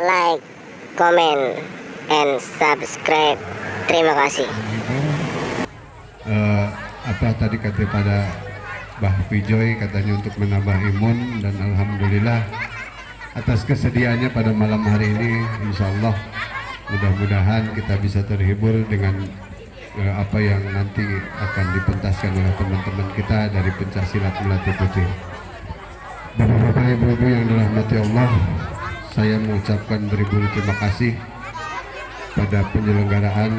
like, comment, and subscribe. Terima kasih. Apa tadi kata pada Mbah Vijoy, katanya untuk menambah imun, dan alhamdulillah atas kesediaannya pada malam hari ini. Insya Allah mudah-mudahan kita bisa terhibur dengan apa yang nanti akan dipentaskan oleh teman-teman kita dari pencaksilat Melati Putih. Bapak-bapak, ibu-ibu yang dirahmati Allah, saya mengucapkan beribu terima kasih pada penyelenggaraan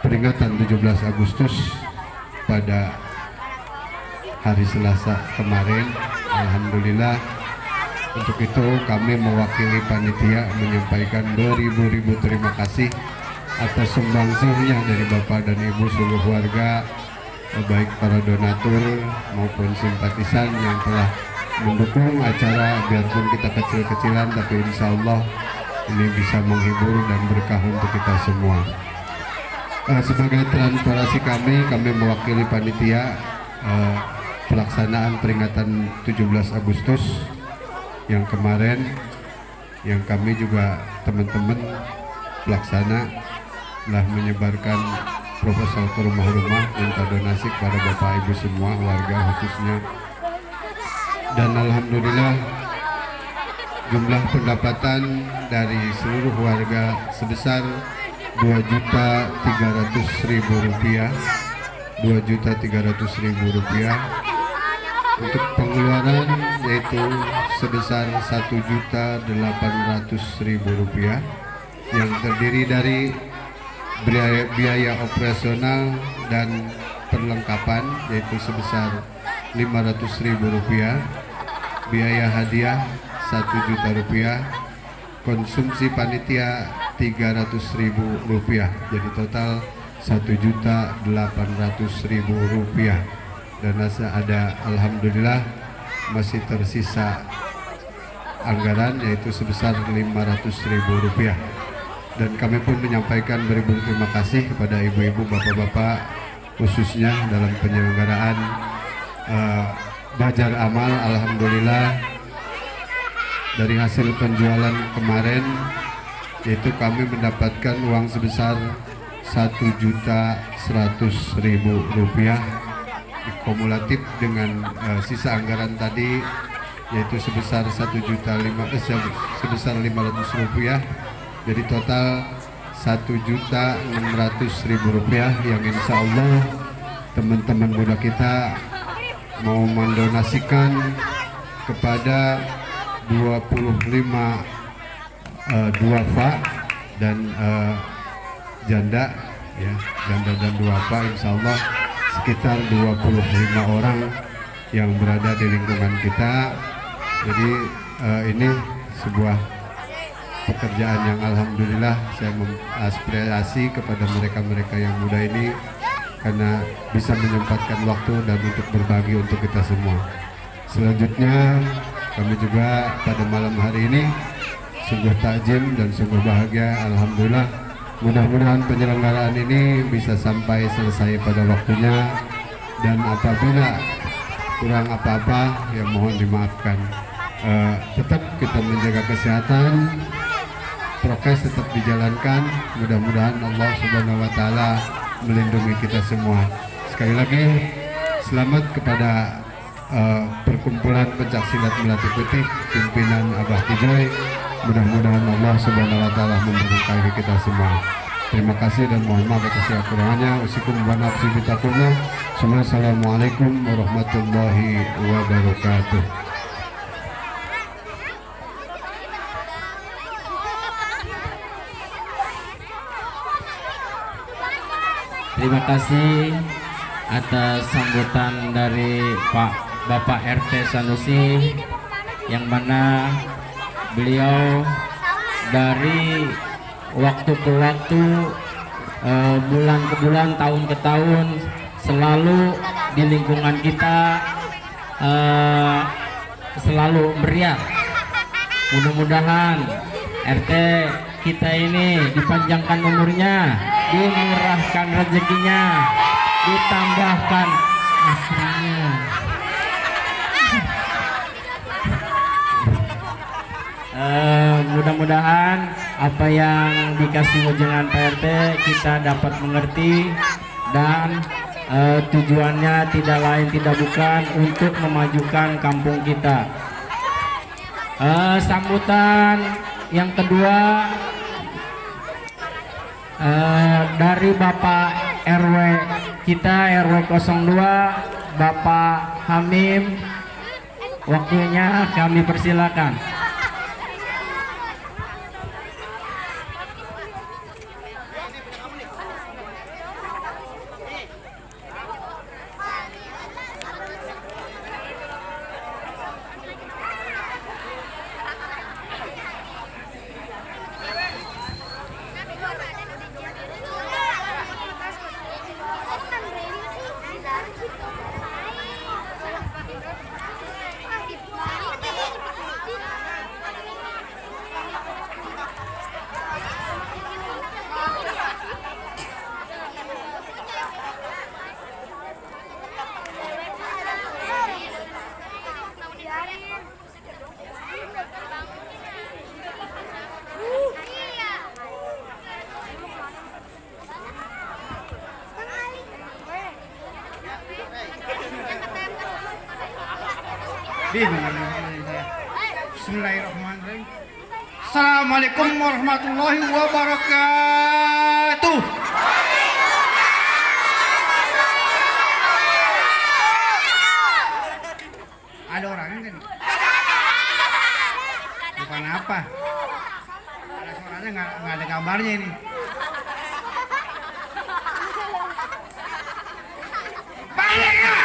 peringatan 17 Agustus pada hari Selasa kemarin. Alhamdulillah, untuk itu kami mewakili panitia menyampaikan beribu-ribu terima kasih atas sumbangsihnya dari Bapak dan Ibu seluruh warga, baik para donatur maupun simpatisan yang telah mendukung acara. Biarpun kita kecil-kecilan, tapi insya Allah ini bisa menghibur dan berkah untuk kita semua. Sebagai transparansi kami mewakili panitia pelaksanaan peringatan 17 Agustus yang kemarin, yang kami juga teman-teman pelaksana telah menyebarkan proposal ke rumah-rumah minta donasi kepada Bapak Ibu semua, warga khususnya. Dan alhamdulillah jumlah pendapatan dari seluruh warga sebesar Rp2.300.000, Rp2.300.000. Untuk pengeluaran yaitu sebesar Rp1.800.000 yang terdiri dari biaya operasional dan perlengkapan yaitu sebesar Rp500.000, biaya hadiah Rp1.000.000, konsumsi panitia Rp300.000, jadi total Rp1.800.000. Dan ada alhamdulillah masih tersisa anggaran yaitu sebesar Rp500.000. Dan kami pun menyampaikan beribu terima kasih kepada ibu-ibu, bapak-bapak khususnya dalam penyelenggaraan Bajar Amal. Alhamdulillah dari hasil penjualan kemarin yaitu kami mendapatkan uang sebesar Rp1.100.000 kumulatif dengan sisa anggaran tadi yaitu sebesar Rp500.000, jadi total Rp1.600.000 yang insya Allah teman-teman muda kita mau mendonasikan kepada 25 duafa dan janda, ya, janda dan duafa, insya Allah sekitar 25 orang yang berada di lingkungan kita. Jadi ini sebuah pekerjaan yang alhamdulillah saya mengaspirasi kepada mereka-mereka yang muda ini karena bisa menyempatkan waktu dan untuk berbagi untuk kita semua. Selanjutnya kami juga pada malam hari ini sungguh takjim dan sungguh bahagia. Alhamdulillah, mudah-mudahan penyelenggaraan ini bisa sampai selesai pada waktunya, dan apabila kurang apa-apa ya mohon dimaafkan. Tetap kita menjaga kesehatan, prokes tetap dijalankan. Mudah-mudahan Allah Subhanahu wa Ta'ala melindungi kita semua. Sekali lagi selamat kepada perkumpulan pencaksilat Melati Putih pimpinan Abah Vijoy. Mudah-mudahan Allah Subhanahu wa Ta'ala memberkahi kita semua. Terima kasih dan mohon maaf atas kekurangannya. Usikum wa nafsi bitaqullah. Assalamualaikum warahmatullahi wabarakatuh. Terima kasih atas sambutan dari Bapak RT Sanusi, yang mana beliau dari waktu ke waktu, bulan ke bulan, tahun ke tahun selalu di lingkungan kita selalu meriah. Mudah-mudahan RT kita ini dipanjangkan umurnya, dimurahkan rezekinya, ditambahkan istrinya. Mudah-mudahan apa yang dikasih ujangan Pak RT kita dapat mengerti dan tujuannya tidak lain tidak bukan untuk memajukan kampung kita. Sambutan yang kedua dari Bapak RW kita, RW 02, Bapak Hamim, waktunya kami persilakan. Bismillahirrahmanirrahim. Assalamualaikum warahmatullahi wabarakatuh. Ada orangnya kan? Bukan apa? Ada suaranya nggak ada kabarnya ini. Balik ya!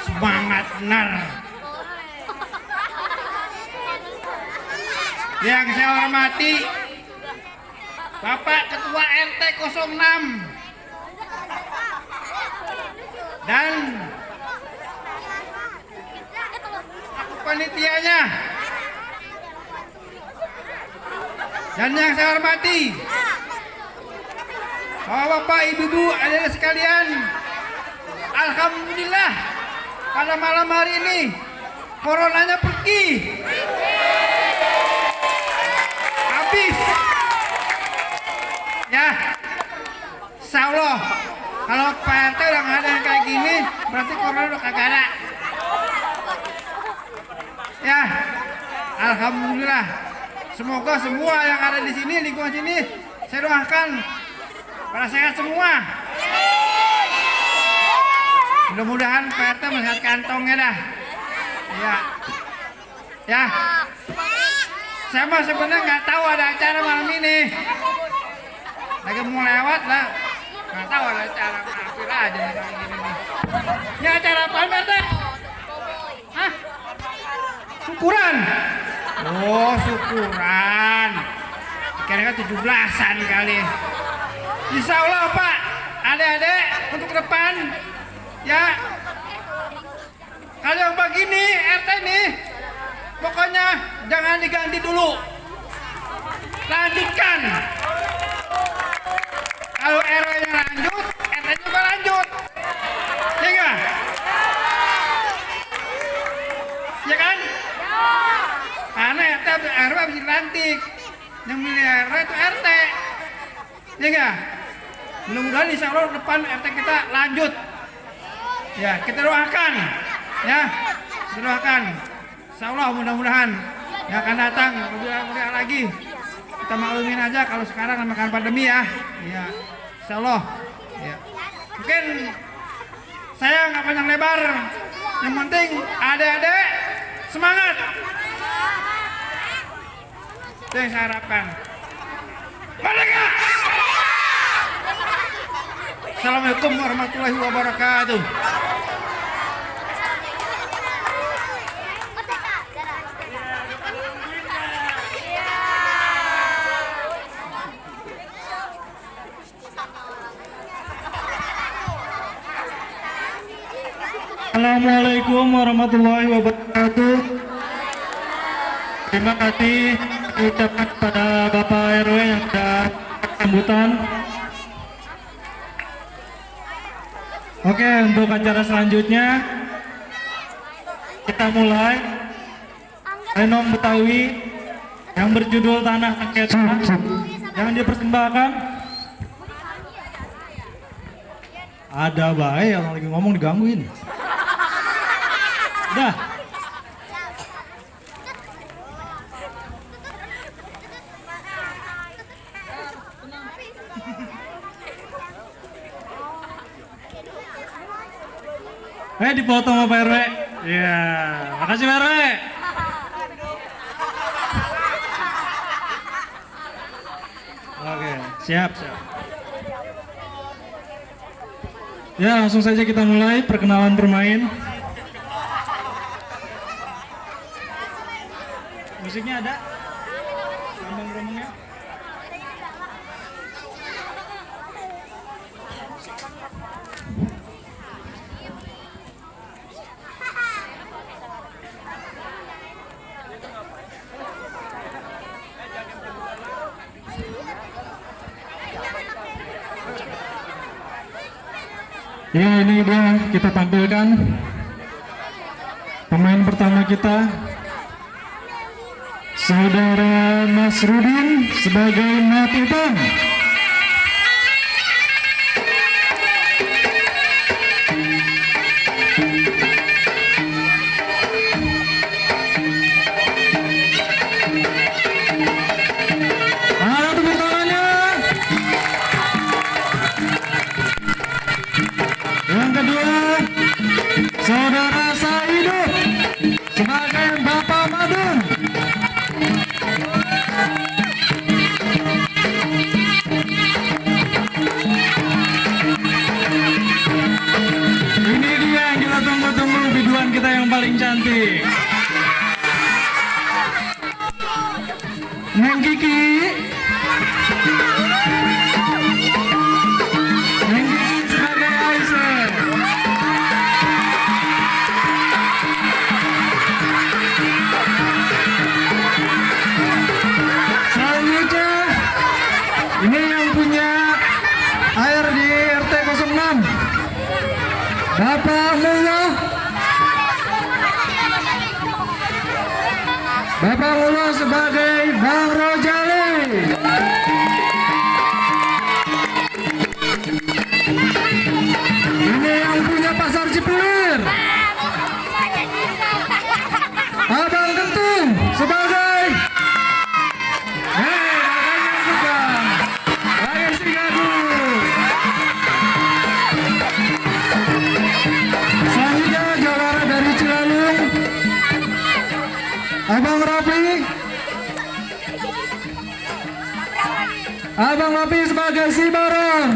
Semangat benar. Yang saya hormati Bapak Ketua RT 06 dan panitianya, dan yang saya hormati Bapak Ibu adik sekalian, alhamdulillah pada malam hari ini coronanya pergi, habis ya. Insya Allah kalau Pak RT udah nggak ada yang kayak gini berarti corona udah kagak ada ya. Alhamdulillah, semoga semua yang ada di sini, lingkungan sini, saya doakan pada sehat semua. Mudah-mudahan Pak RT melihat kantongnya dah. Ya. Ya. Saya mah sebenarnya nggak tahu ada acara malam ini. Lagi mau lewat lah. Nggak tahu ada acara, mampir aja nih kayak gini nih. Ini acara apa Pak RT? Hah? Syukuran. Oh, syukuran. Kira-kira 17-an kali. Insya Allah Pak, adik-adik untuk ke depan ya, kalau yang begini RT nih pokoknya jangan diganti dulu, lanjutkan. Kalau RW nya lanjut, RT juga lanjut, ya enggak? Ya kan? Karena RT RW harus dilantik, yang milih RW itu RT, ya enggak? Mudah-mudahan insya Allah depan RT kita lanjut. Ya, kita doakan, ya, kita doakan. Insya Allah mudah-mudahan yang akan datang lebih lagi. Kita maklumin aja kalau sekarang makan pandemi ya. Ya, Insya Allah. Ya. Mungkin saya nggak panjang lebar. Yang penting adik-adik semangat. Itu yang saya harapkan. Merdeka! Assalamualaikum warahmatullahi wabarakatuh. Assalamualaikum warahmatullahi wabarakatuh. Terima kasih ucapkan pada Bapak RW yang sudah sambutan. Oke, untuk acara selanjutnya kita mulai Lenong Betawi yang berjudul Tanah Sengketa yang dipersembahkan. Ada baik yang lagi ngomong digangguin. Dah. Dipotong sama Pak RW. Ya, makasih Pak RW. Oke, siap. Ya, langsung saja kita mulai perkenalan bermain. Musiknya ada? Gerombang-gerombangnya? Ya, ini dia kita tampilkan pemain pertama kita, Saudara Nasrudin sebagai Matitan. Ada tepuk tangannya. Yang kedua, Saudara Saidut sebagai Bapak Madun. Ini dia yang kita tunggu-tunggu, biduan kita yang paling cantik, Neng Kiki. Neng Kiki sebagai Aisyah. Selanjutnya, ini yang punya air di RT 06, Bapak Mullah. Bapak Mullah sebagai Bang Rojali. Ini yang punya Pasar Cipulir, Abang Kentung sebagai si Gaduh. Selanjutnya juara dari Cilalung, Abang Rafi. Abang Rafi sebagai si Barong.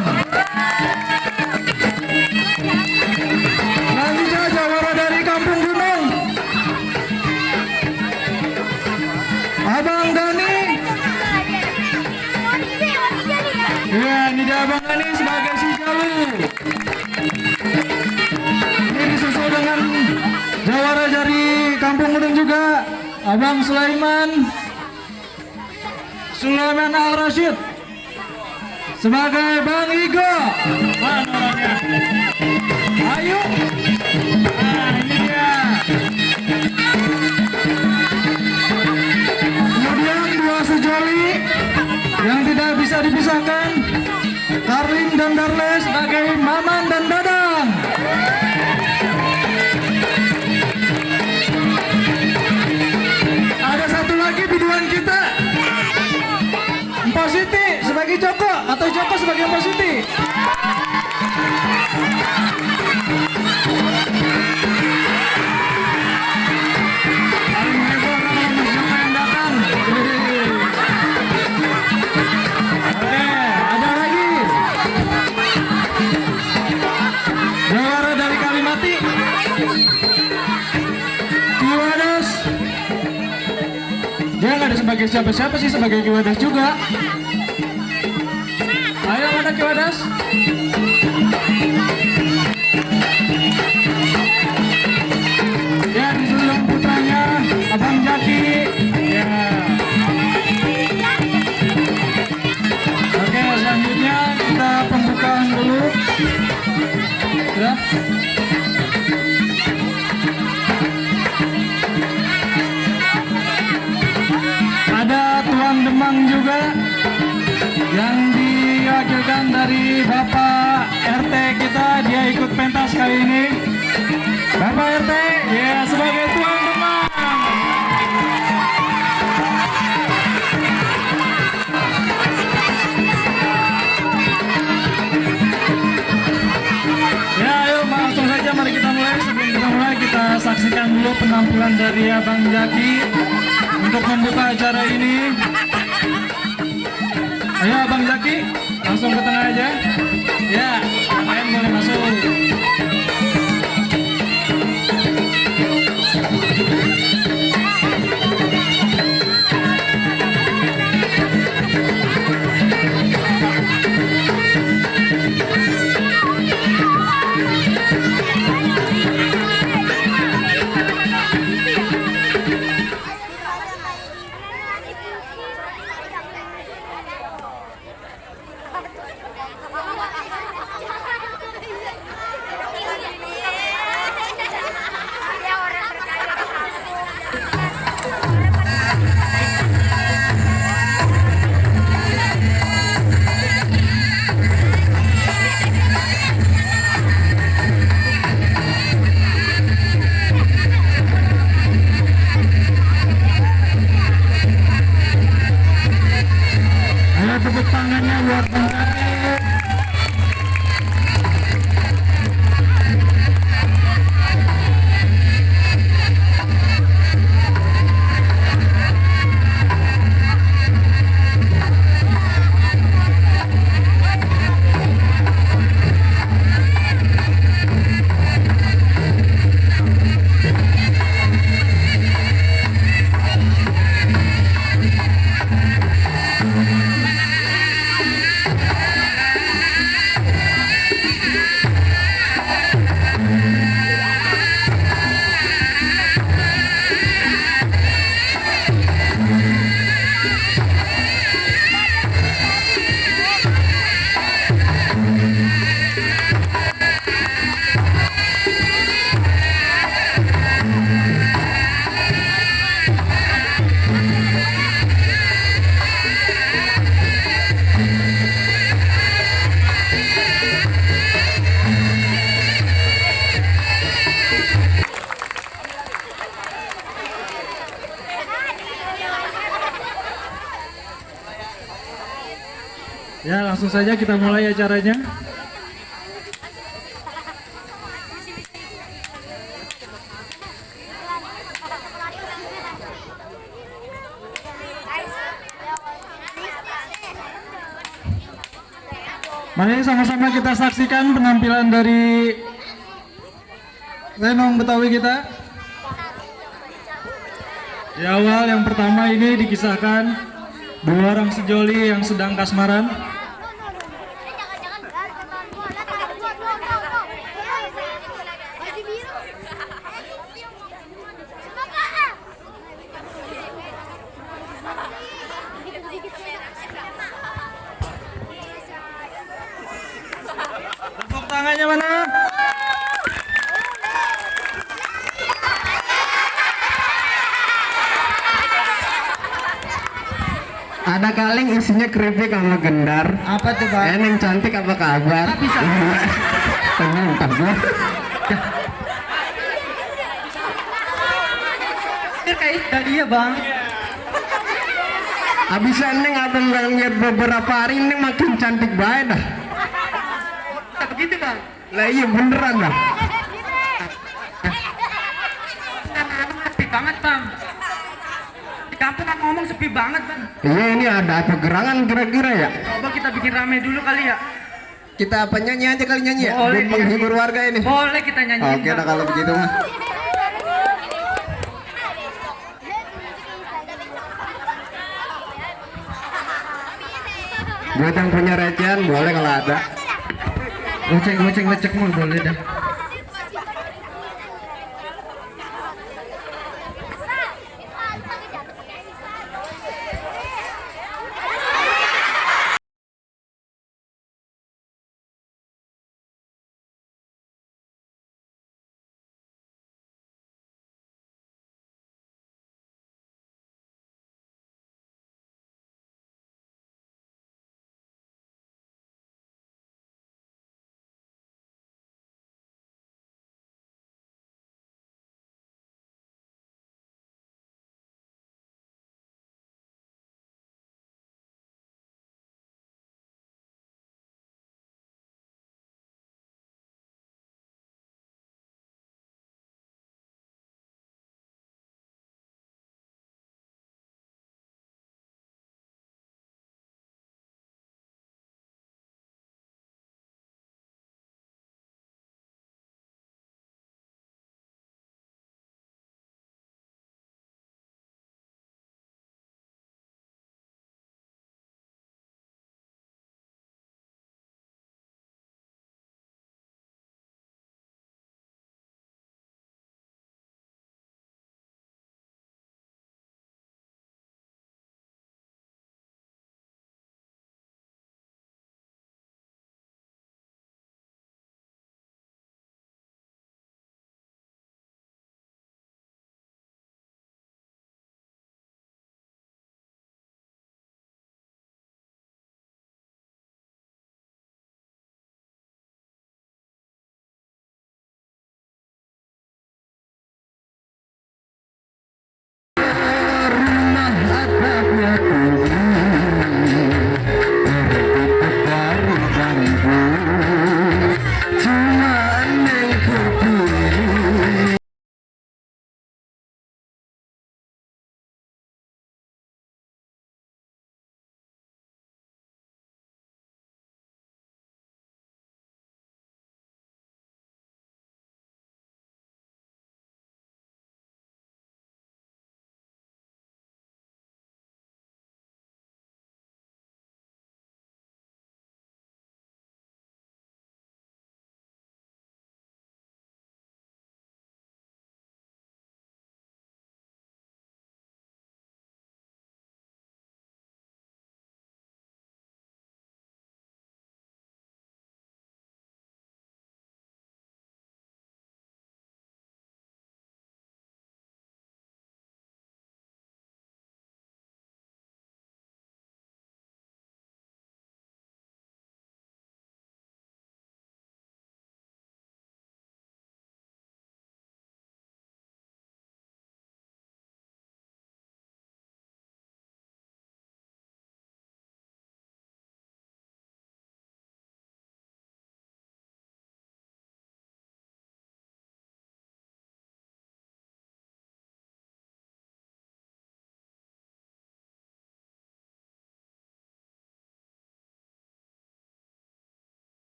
Selanjutnya juara dari Kampung Gunung, Abang Dani. Ya, ini dia Abang Dani sebagai si Jalu. Ini disusul dengan juara dari Kampung Gunung juga, Abang Sulaiman Al-Rashid sebagai Bang Igo. Mana orangnya? Ayo. Nah, ini dia. Kemudian dua sejoli yang tidak bisa dipisahkan, Karlin dan Darles sebagai Maman dan Dadang. Ada satu lagi biduan kita, Mpok Siti sebagai Joko atau Joko sebagai Mpok Siti. Paling heboh kalau Mas Joko yang datang. Oke, ada lagi juara dari Kalimati, Kiwadas. Dia nggak ada sebagai siapa-siapa sih, sebagai Kiwadas juga. Ayo, mana Kiwadas? Ya, disusul putranya Abang Jaki. Ya. Oke, selanjutnya kita pembukaan dulu. Ya. dari Bapak RT kita, dia ikut pentas kali ini. Bapak RT, ya sebagai tuan rumah. Ya, ayo langsung saja mari kita mulai. Sebelum kita mulai, kita saksikan dulu penampilan dari Abang Jaki untuk membuka acara ini. Ayo Abang Jaki, langsung ke tengah aja. Ya, yang lain boleh masuk. Ayo tepuk tangannya buat Bang Jaki. Ya, langsung saja kita mulai acaranya. Mari sama-sama kita saksikan penampilan dari Lenong Betawi kita. Di awal yang pertama ini dikisahkan dua orang sejoli yang sedang kasmaran. Tepuk tangannya mana? Ada kaleng isinya keripik sama gendar. Apa tuh Bang? Eneng cantik apa kabar? Bisa. Tenang, gua. Kayak tadi ya Bang. Abis eneng abang nggak lihat beberapa hari ini makin cantik banget dah. Begitu Bang. Lah iya beneran dah. Sepi banget Bang. Di kampung kan ngomong sepi banget Bang. Iya ini ada apa gerangan kira-kira ya? Coba kita bikin rame dulu kali ya. Kita apa nyanyi aja kali nyanyi ya? Boleh, Buat menghibur warga ini. Boleh kita nyanyiin. Oke dah kalau begitu mah. Buat yang punya recehan boleh kalau ada. Goceng lecek mah boleh dah.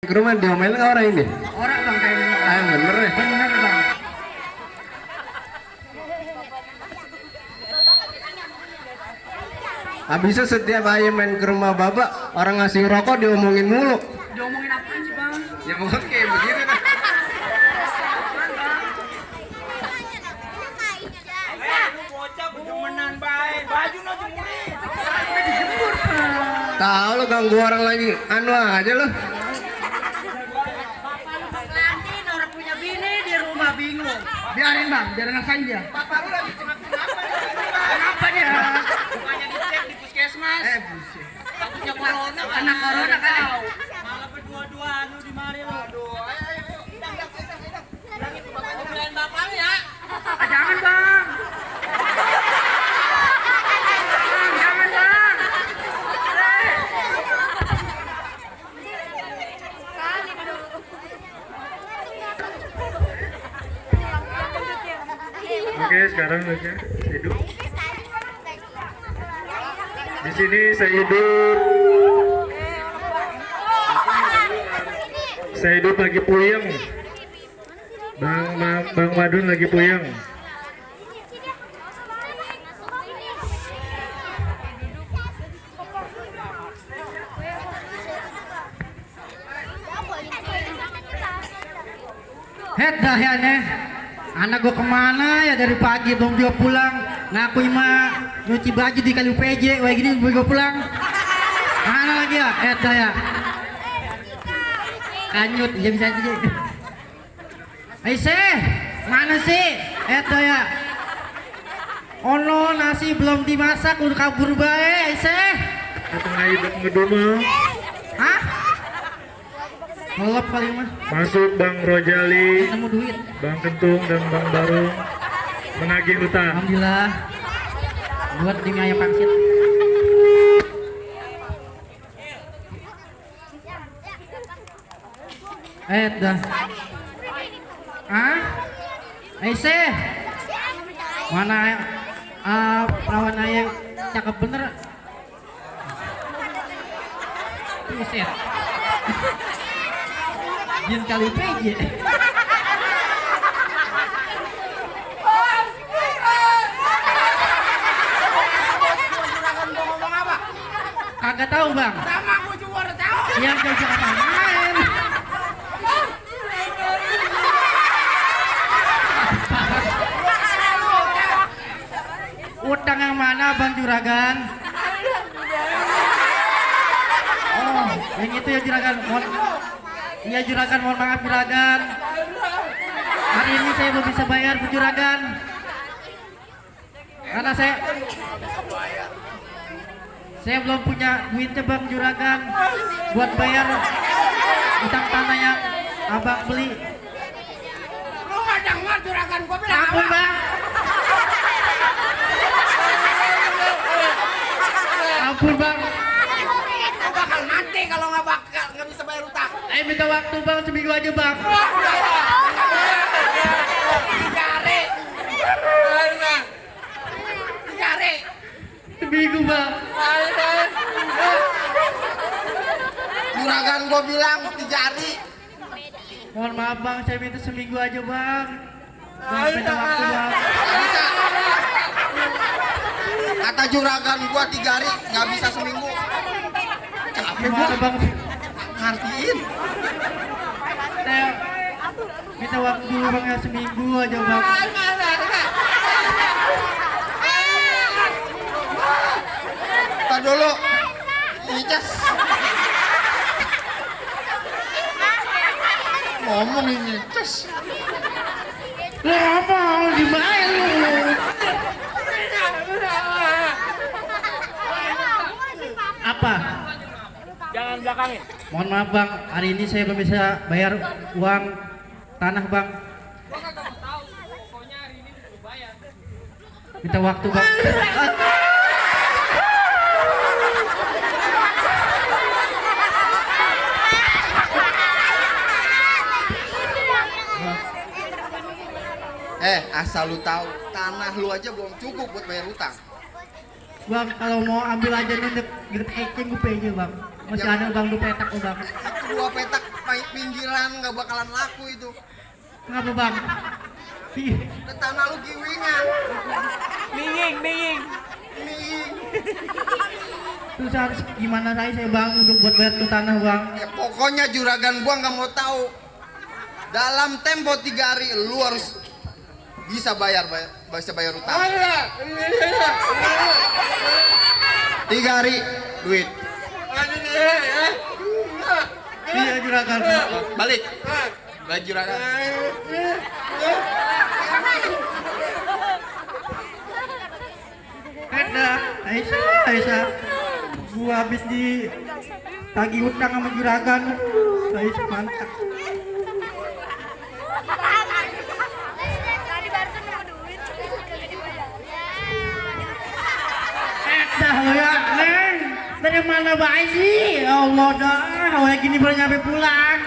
Ke rumah diomelin nggak orang ini? Orang bang kayaknya. Ah, yang bener ya. Bener bang. Habisnya setiap ayah main ke rumah Bapak, orang ngasih rokok diomongin mulu. Diomongin apaan sih bang? Ya mungkin kayak begitu dah. Tahu lo ganggu orang lagi, anu aja lo. Lantin orang punya bini di rumah bingung. Biarin bang, biarin ngerasain dia. Kenapa dia? Bukannya dicek di puskesmas. Buset. Takutnya corona kan. Anak corona kan. Malah berdua-duaan lu di mari lu. Aduh, ayo. Bilangin ke bapaknya bilang bapak lu ya. Jangan bang. Jangan bang. Oke, sekarang aja hidup. Di sini saya hidup. Saya hidup lagi puyeng. Bang Madun lagi puyeng. Het dah ya nih. Anak gua kemana ya dari pagi belum juga pulang. Ngaku mah nyuci baju di kali PJ. Wah gini belum gua pulang. Mana lagi ya? Het dah ya. Kanyut ya bisa aja. Aise, mana sih? Het dah ya. Oh no, nasi belum dimasak udah kabur bae. Aise. Tengah hidup ngedumel. Hah? Ngelap kali mah. Masuk Bang Rojali, Nemu duit. Bang Kentung dan Bang Barung menagih hutang. Alhamdulillah. Buat di ayam pangsit. Dah. Ah? Aise. Mana perawan ayam cakep bener. Buset. Jin kali PJ. Kagak tahu bang. Sama aku juga udah tahu. Yang kerja apa main? Utang yang mana bang Juragan? Oh, yang itu ya Juragan. Iya Juragan, mohon maaf Juragan. Hari ini saya belum bisa bayar Bu Juragan. Karena saya belum punya duitnya bang Juragan buat bayar utang tanah yang abang beli. Lu gak denger juragan gua bilang Ampun bang. Ampun bang. Lu bakal mati kalau nggak bisa bayar utang. Minta waktu bang seminggu aja bang. Cari. Seminggu bang. Juragan gua bilang dijari. Mohon maaf bang, saya minta seminggu aja bang. Bang, minta waktu bang. Bisa. Kata juragan gua 3 hari nggak bisa seminggu. Capek gua Gimana bang? ngertiin. Saya minta waktu dulu bang ya seminggu aja bang. Ntar dulu. Icas. Ngomong ini Icas. Lu ngomong dibayar lu. Apa? Jangan belakangin. Mohon maaf bang, hari ini saya belum bisa bayar uang tanah bang. Minta waktu bang. Asal lu tahu, tanah lu aja belum cukup buat bayar utang. Bang, kalau mau ambil aja nih grade 18 gue PJ bang. Masih ada bang 2 petak bang. dua petak pinggiran nggak bakalan laku itu. Kenapa bang? Ke tanah lu giwingan. Minging. Nih. Terus harus gimana saya bang untuk buat bayar tuh tanah bang? Ya pokoknya juragan gua nggak mau tahu. Dalam tempo 3 hari lu harus bisa bayar utang. 3 hari duit. Iya juragan. Balik juragan. Aisyah, gua habis di tagih utang sama juragan. Aisyah mantap. Tadi barusan nemu duit, kagak dibayar. Dah ya, Neng. Dari mana baik sih? Ya Allah dah, kayak gini baru nyampe pulang.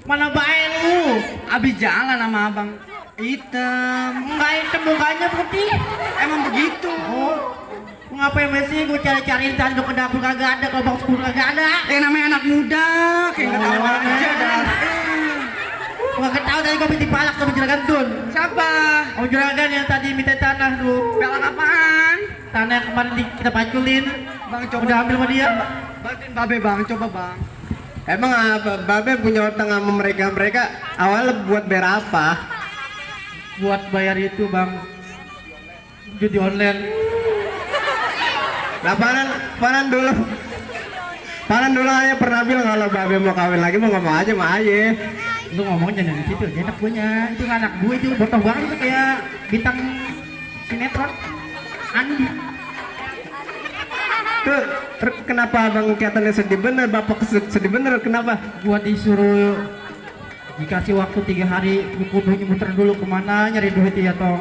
Mana baik lu? Abis jalan sama abang hitam. Enggak hitam mukanya putih. Emang begitu. Oh, ngapain sih gue cari-cariin tadi ke dapur kagak ada, kalau bang sepuluh kagak ada. Namanya anak muda, kayak nggak tahu aja dah. Gak tahu tadi gue minta palak sama juragan Dun. Siapa? Om juragan yang tadi minta tanah tuh. Pelak apaan? Tanah yang kemarin kita panculin. Bang coba Udah ambil sama dia. bantuin babe bang, coba bang. Emang apa Babe punya utang sama mereka awalnya buat bayar apa? Buat bayar itu bang, judi online. Nah panan dulu aja pernah bilang kalau Babe mau kawin lagi mau ngomong aja sama aja. Lu ngomongnya dari situ, enak punya. Itu anak gue itu botoh banget itu kayak bintang sinetron. Andi. Tuh kenapa abang kelihatannya sedih bener, bapak sedih bener, kenapa? Gua disuruh dikasih waktu 3 hari, gua kudunya muter dulu kemana nyari duit ya tong.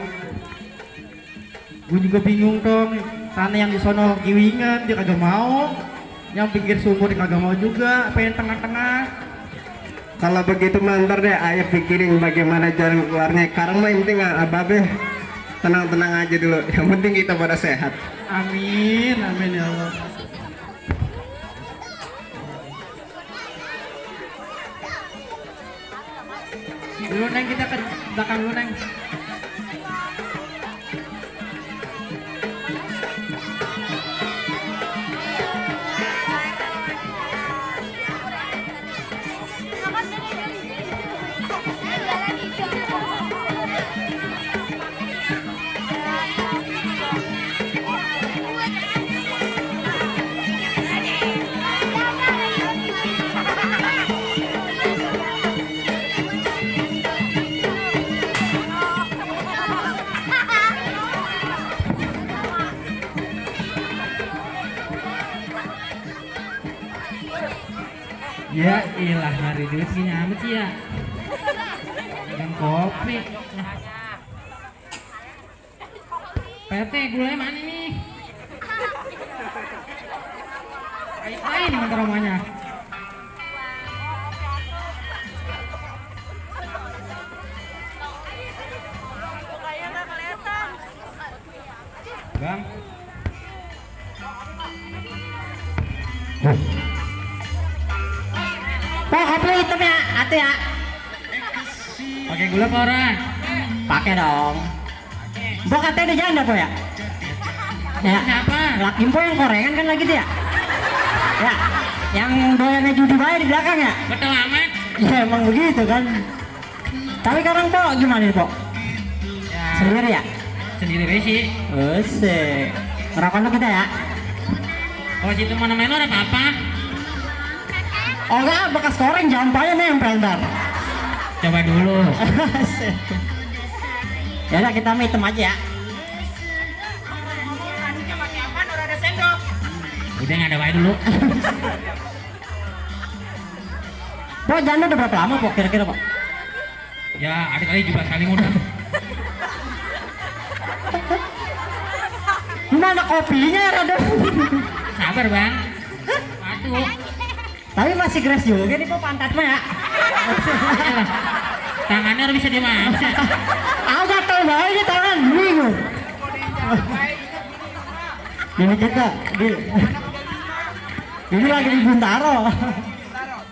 Gua juga bingung tong, tanah yang di sono giwingan dia kagak mau, yang pinggir sumur dia kagak mau juga, pengen tengah-tengah. Kalau begitu mah ntar deh ayah pikirin bagaimana jalan keluarnya. Sekarang mah yang penting Babe tenang-tenang aja dulu, yang penting kita pada sehat. Amin, amin ya Allah. Dulu Neng, kita ke belakang dulu Neng. Ya ilah nyari duit gini amat sih ya. Dengan kopi. PT gulanya mana nih? Kayak ini mantar rumahnya. Bang. Pak, kopi hitam ya, atu ya. Pakai gula apa orang? Pakai dong. Bok katanya udah janda po ya? Ya. Kenapa? Laki po yang korengan kan lagi dia. Ya. Yang doyannya judi bayar di belakang ya? Betul amat. Ya emang begitu kan. Tapi sekarang po gimana nih po? Ya, Sendiri ya? sendiri aja sih. Usik. Ngerokok lu kita ya? Kalau situ mana main ada apa-apa? Oh enggak, bekas koreng jampanya nempel ntar. Coba dulu. Ya udah kita hitam aja ya. Udah nggak ada wae dulu. Po janda udah berapa lama po kira-kira po? Ya adik kali juga saling udah. Mana kopinya ya Rado? Sabar bang. Aduh. Tapi masih geras juga nih po pantat mah ya. Tangannya harus bisa dimaaf. Aku gak tau banget tangan, bingung. Ini kita di Ini lagi di Buntaro.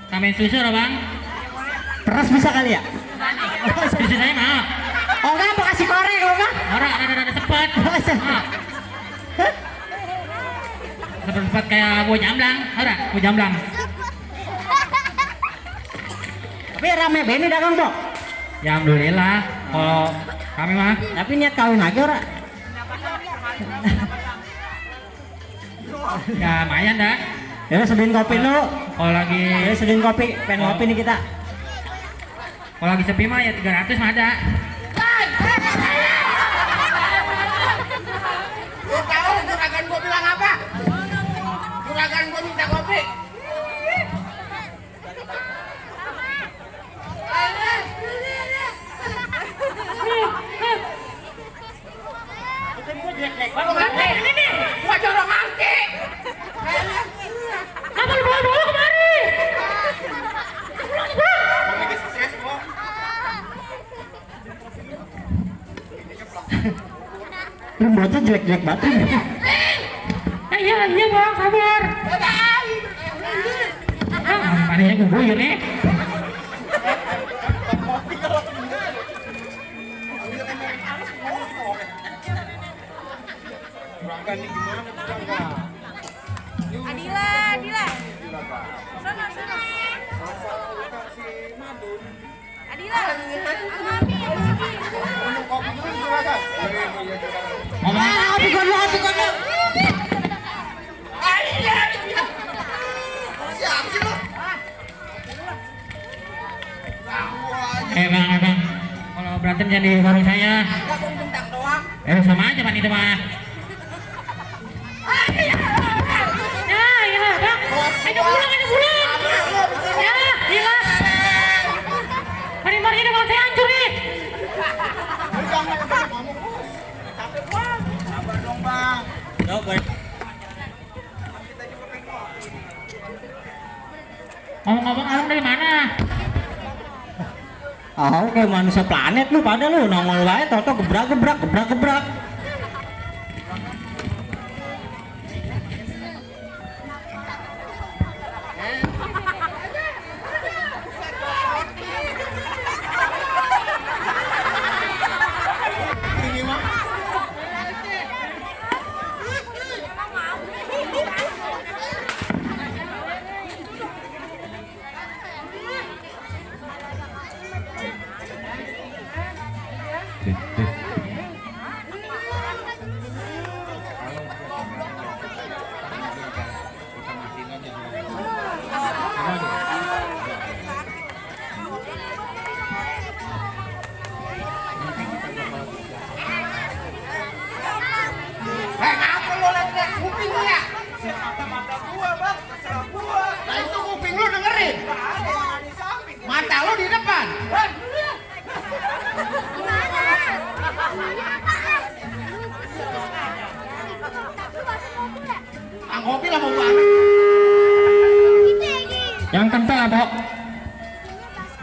Tambahin susu lah bang. Peras bisa kali ya? Susu saya mau. Oh enggak, apa kasih korek kalau enggak? Orang ada sepet. Sepet kayak buah jamblang, ada buah jamblang. Tapi rame beni dagang Bok. Ya alhamdulillah. Kalau kami mah. Tapi niat kawin lagi ora? Ya lumayan dah. Ya sediin kopi lu. Kalau lagi Ya sediin kopi, pengen ngopi nih kita. kalau lagi sepi mah ya 300 mah ada. Lu tahu juragan gua bilang apa? Juragan gua minta kopi. Ini nih, gua jorong angki. Apa lu bawa kemari? Lu bocah jelek-jelek banget. Iya bang, sabar. Mana yang guyur nih? Adila, Adila. Sana, sana. Adila. Mami, mami. Api kon lu. Siap sih lu. Bang. Kalau berantem jangan di warung saya. Sama aja pan itu mah. Ya, iya bang. Ayo pulang. Ya, iya. Mari ini bang saya hancur nih. Sabar dong, Bang. Ngomong-ngomong abang dari mana? Oh, kayak manusia planet lu pada lu nongol wae toto gebrak. Ngapa lu liat kuping lu ya? Mata gua, Bang. Terserah gua. Nah, itu kuping lu dengerin. Mata lu di depan. Kopi lah mau banget. Yang kental lah, Pok.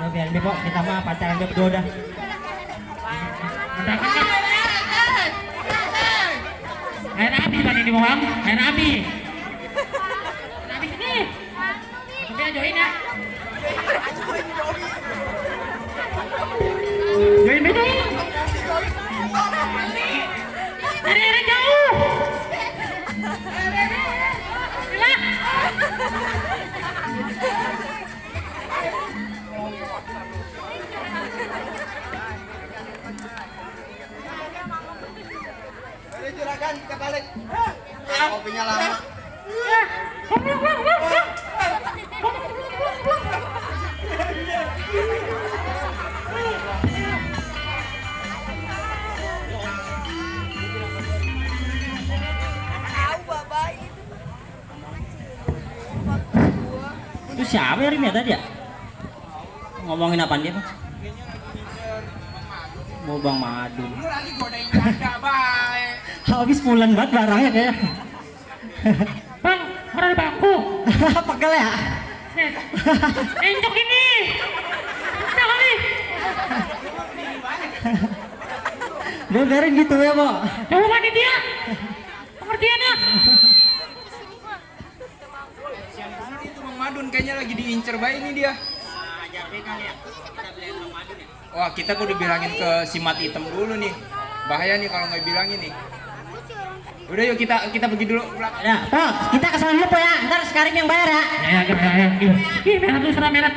Udah biarin deh, Pok. Kita mah pacaran dia berdua dah. Air api pan ini bang. Air api. Air api sini. Kita join ya. Join betul. Dari jauh. Juragan kita balik. Kopinya lama. Tahu Baba itu. Itu siapa ya Rim ya tadi ya? Ngomongin apaan dia, Bang? Mau Bang Madu. Lu lagi godain janda baik. Habis bulan banget barangnya kayak. Bang, orang di bangku. Pegel ya? Encok ini. Bisa kali. Dia biarin gitu ya, Pak. Coba mandi dia. Pengertiannya. kayaknya lagi diincer bayi ini dia. Wah, kita kudu bilangin ke si mati hitam dulu nih. Bahaya nih kalau nggak bilangin nih. Udah yuk kita pergi dulu. Ya, Pol, kita kesana dulu Po ya. Ntar sekarang yang bayar ya. Ya. Ih, merah tuh serah merah.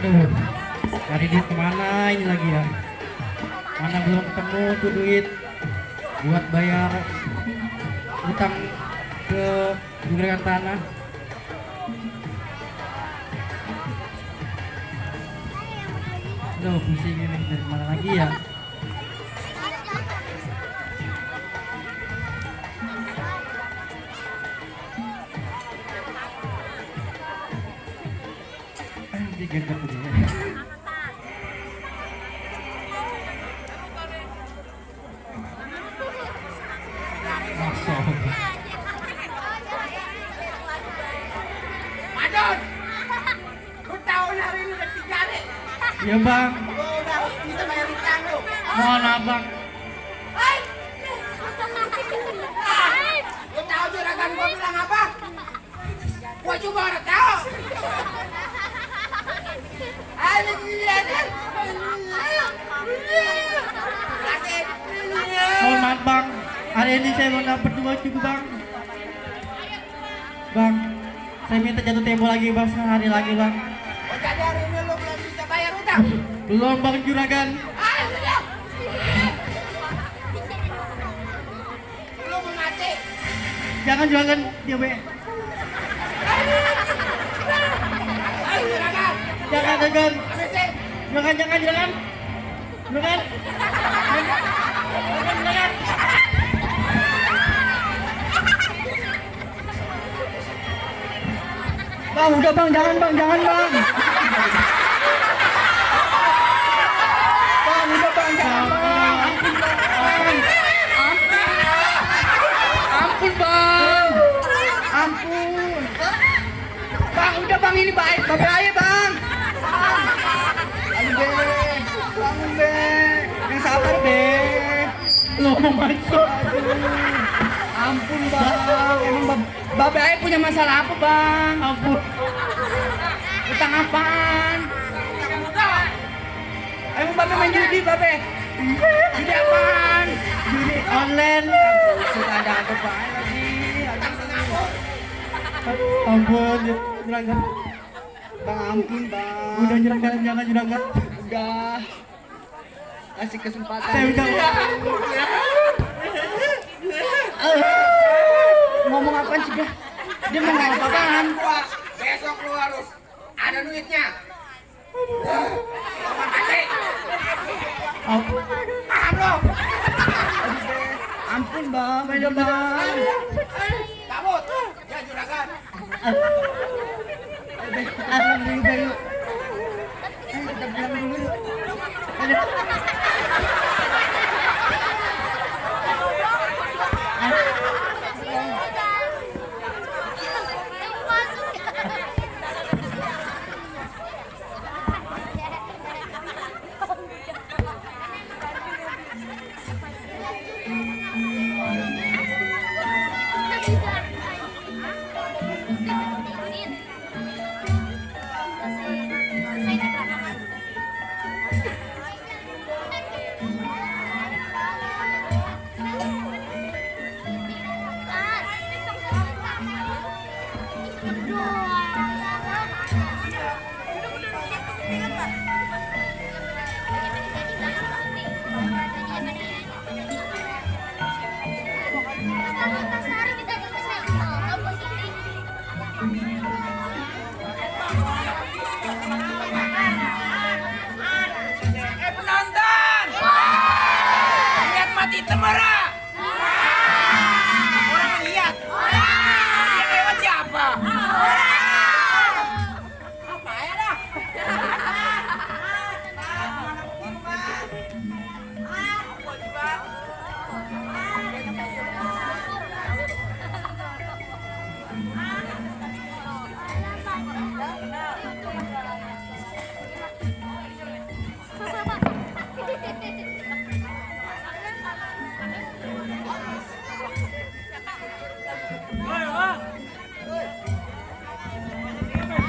Aduh, cari duit kemana ini lagi ya? Mana belum ketemu tuh duit buat bayar utang ke juragan tanah. Aduh, pusing ini dari mana lagi ya? Gendut dia. Masuk. Madon, lu tahu hari ini udah 3 hari. Ya bang, Lu udah harus bisa bayar utang lu. mohon abang. Hai. Lu tahu juragan gua bilang apa? Gua juga udah tahu. Ayo lihat. Mohon maaf bang, hari ini saya mau dapat 2 cukup bang. Bang, saya minta jatuh tempo lagi bang, sehari lagi bang. Oh, jadi hari ini lu belum bisa bayar utang? Belum bang juragan. Ayo lihat. Lu mau mati. Jangan juragan, dia be. Ayo juragan. Jangan juragan. Habisin. Juragan. Juragan. Bang, udah bang, jangan bang. Bang, udah bang, jangan bang. Ampun bang. Ampun. Bang, udah bang, ini baik. Bahaya bang. Aduh be, bangun be. Yang sabar be. Lo mau masuk. Ampun bang. Emang Babe Ae punya masalah apa bang? Ampun. Utang apaan? Emang Babe main judi Babe? Judi apaan? Judi online. Sudah ada apa lagi? Ampun, juragan. Bang ampun bang. Udah juragan, jangan juragan. Udah. Kasih kesempatan. Saya udah. Ngomong apaan sih dia? Dia mau ngomong apaan? Besok lu harus ada duitnya. Mati. Ampun. Paham lo? Ampun bang, beda bang. Cabut. Ya juragan. Pulang dulu bang. Kita pulang dulu.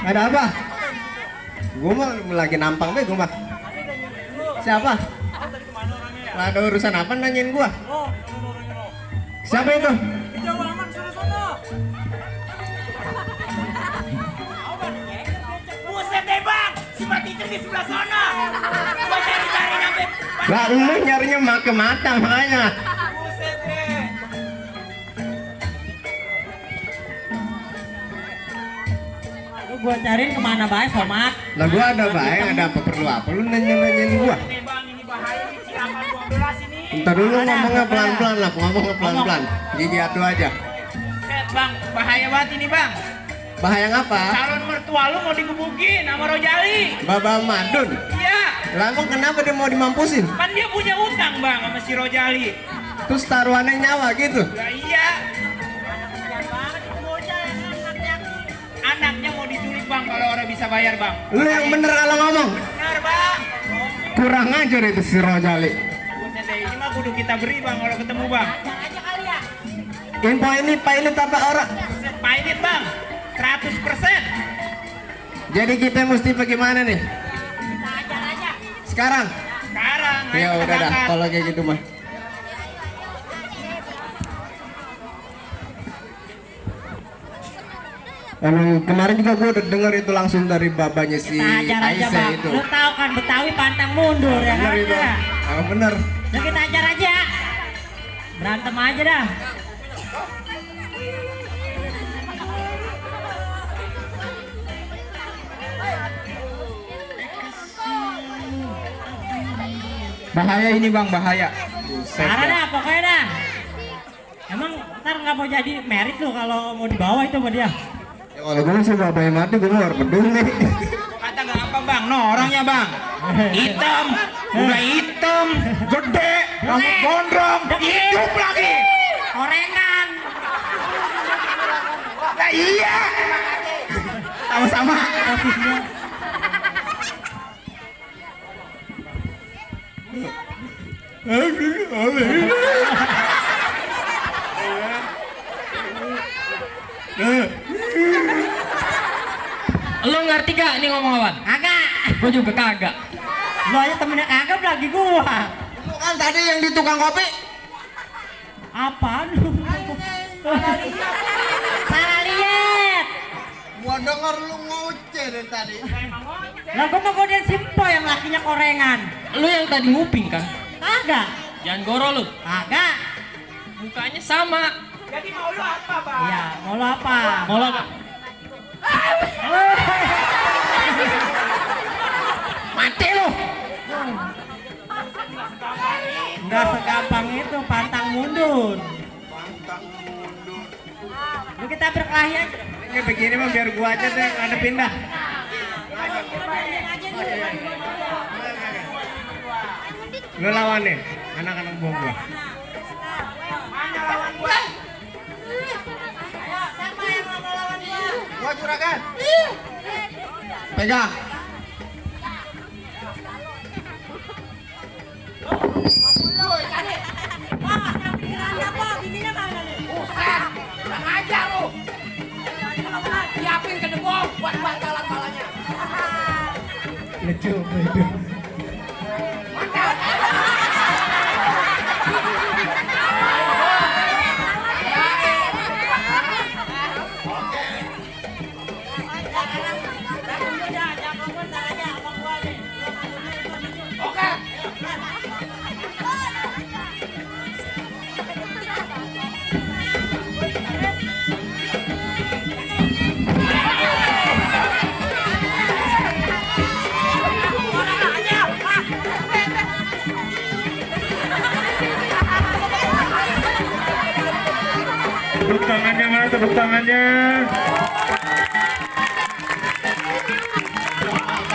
Ada apa? Gue mah lagi nampang be gue mah. Siapa? Lah ada urusan apa nanyain gua? Siapa itu? Buset deh bang, si mati itu di sebelah sana. Gua cari-cari sampai. Lah lu nyarinya ke mata makanya. Buset deh. Lu gua cariin kemana baik, Somat? Lah gua ada baik, ada apa perlu apa? Lu nanyain gua. Nih bang, ini bahaya nih siapan 12 ini. Ntar dulu ngomongnya pelan-pelan lah, ngomongnya pelan-pelan. Gigi atu aja. Set bang, bahaya banget ini bang. Bahaya ngapa? Calon mertua lu mau digebukin sama Rojali. Baba Madun. Iya, Lah emang kenapa dia mau dimampusin? kan dia punya utang bang sama si Rojali. Terus taruhannya nyawa gitu. Lah iya. Anaknya mau diculik bang kalau orang bisa bayar bang. Lu yang bener kalau ngomong. Benar bang. Kurang ajar itu si Rojali. Buset deh, ini mah kudu kita beri bang kalau ketemu bang. Info ini pilot apa orang? Buset, pilot bang, 100%. Jadi kita mesti bagaimana nih? Sekarang? Sekarang. Ya ayo udah kita dah, angkat. kalau kayak gitu mah. Kemarin juga gue udah denger itu langsung dari babanya si Kita ajar aja, Aisyah Bang. itu. Lu tahu kan Betawi pantang mundur ya Bener kan? itu. Ya. Bener. Udah kita ajar aja. Berantem aja dah. Bahaya ini bang, bahaya. Parah dah pokoknya dah. Emang ntar nggak mau jadi merit lu kalau mau dibawa itu sama dia. Ya, kalau gue sih babanya mati gue mau peduli. Kata nggak apa bang, no orangnya bang. Hitam, udah hitam, gede, rambut gondrong, hidup lagi. Orengan. Nah iya. Sama-sama. Posisinya. Lo ngerti gak ini ngomong apaan? Kagak. Gue juga kagak. Lu aja temennya kagak lagi gua. Lu kan tadi yang di tukang kopi. Apaan lu? Salah liat. Gua denger lu ngoceh dari tadi. Lah gua mau godain Simpo yang lakinya korengan. Lu yang tadi nguping kan? Kagak. Jangan goro lu. Kagak. Mukanya sama. Jadi mau lu apa bang? Iya, mau lu apa? Mau lo apa? Mati lu. Enggak segampang itu pantang mundur. Lu kita berkelahi aja. Ini begini mah biar gua aja deh ngadepin dah. Lu lawan nih, anak-anak buah gua. Gua juragan. Pegang. Kurang ajar lu. Siapin ke debong buat bantalan balanya. Lucu, lucu. Tepuk tangannya mana? Tepuk tangannya.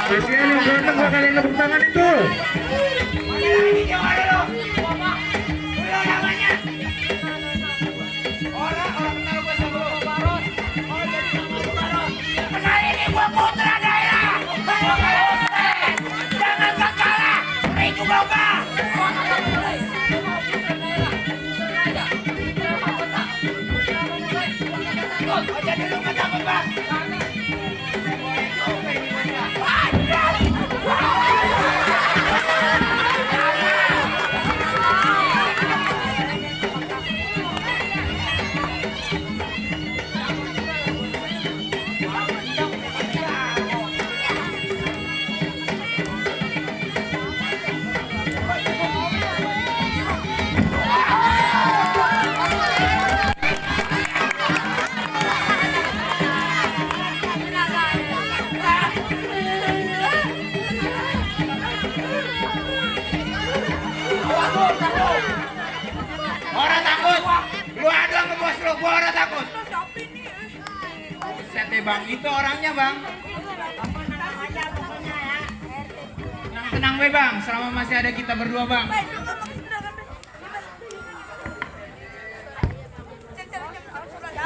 Kasihan yang ganteng gak kalian tepuk tangan itu. Jadi lu nggak dapat bang. gua udah takut. Buset deh bang, itu orangnya bang. Tenang we bang, selama masih ada kita berdua bang.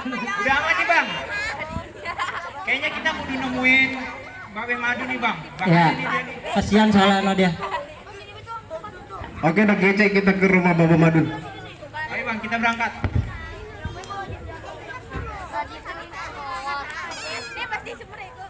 Udah aman nih bang. Kayaknya kita kudu nemuin Babe Madu nih bang. Ya, Ini dia nih. kasihan soalnya dia. Oke, udah kece kita ke rumah Bapak Madu. Ayo bang, kita berangkat. Dia pasti seperti itu.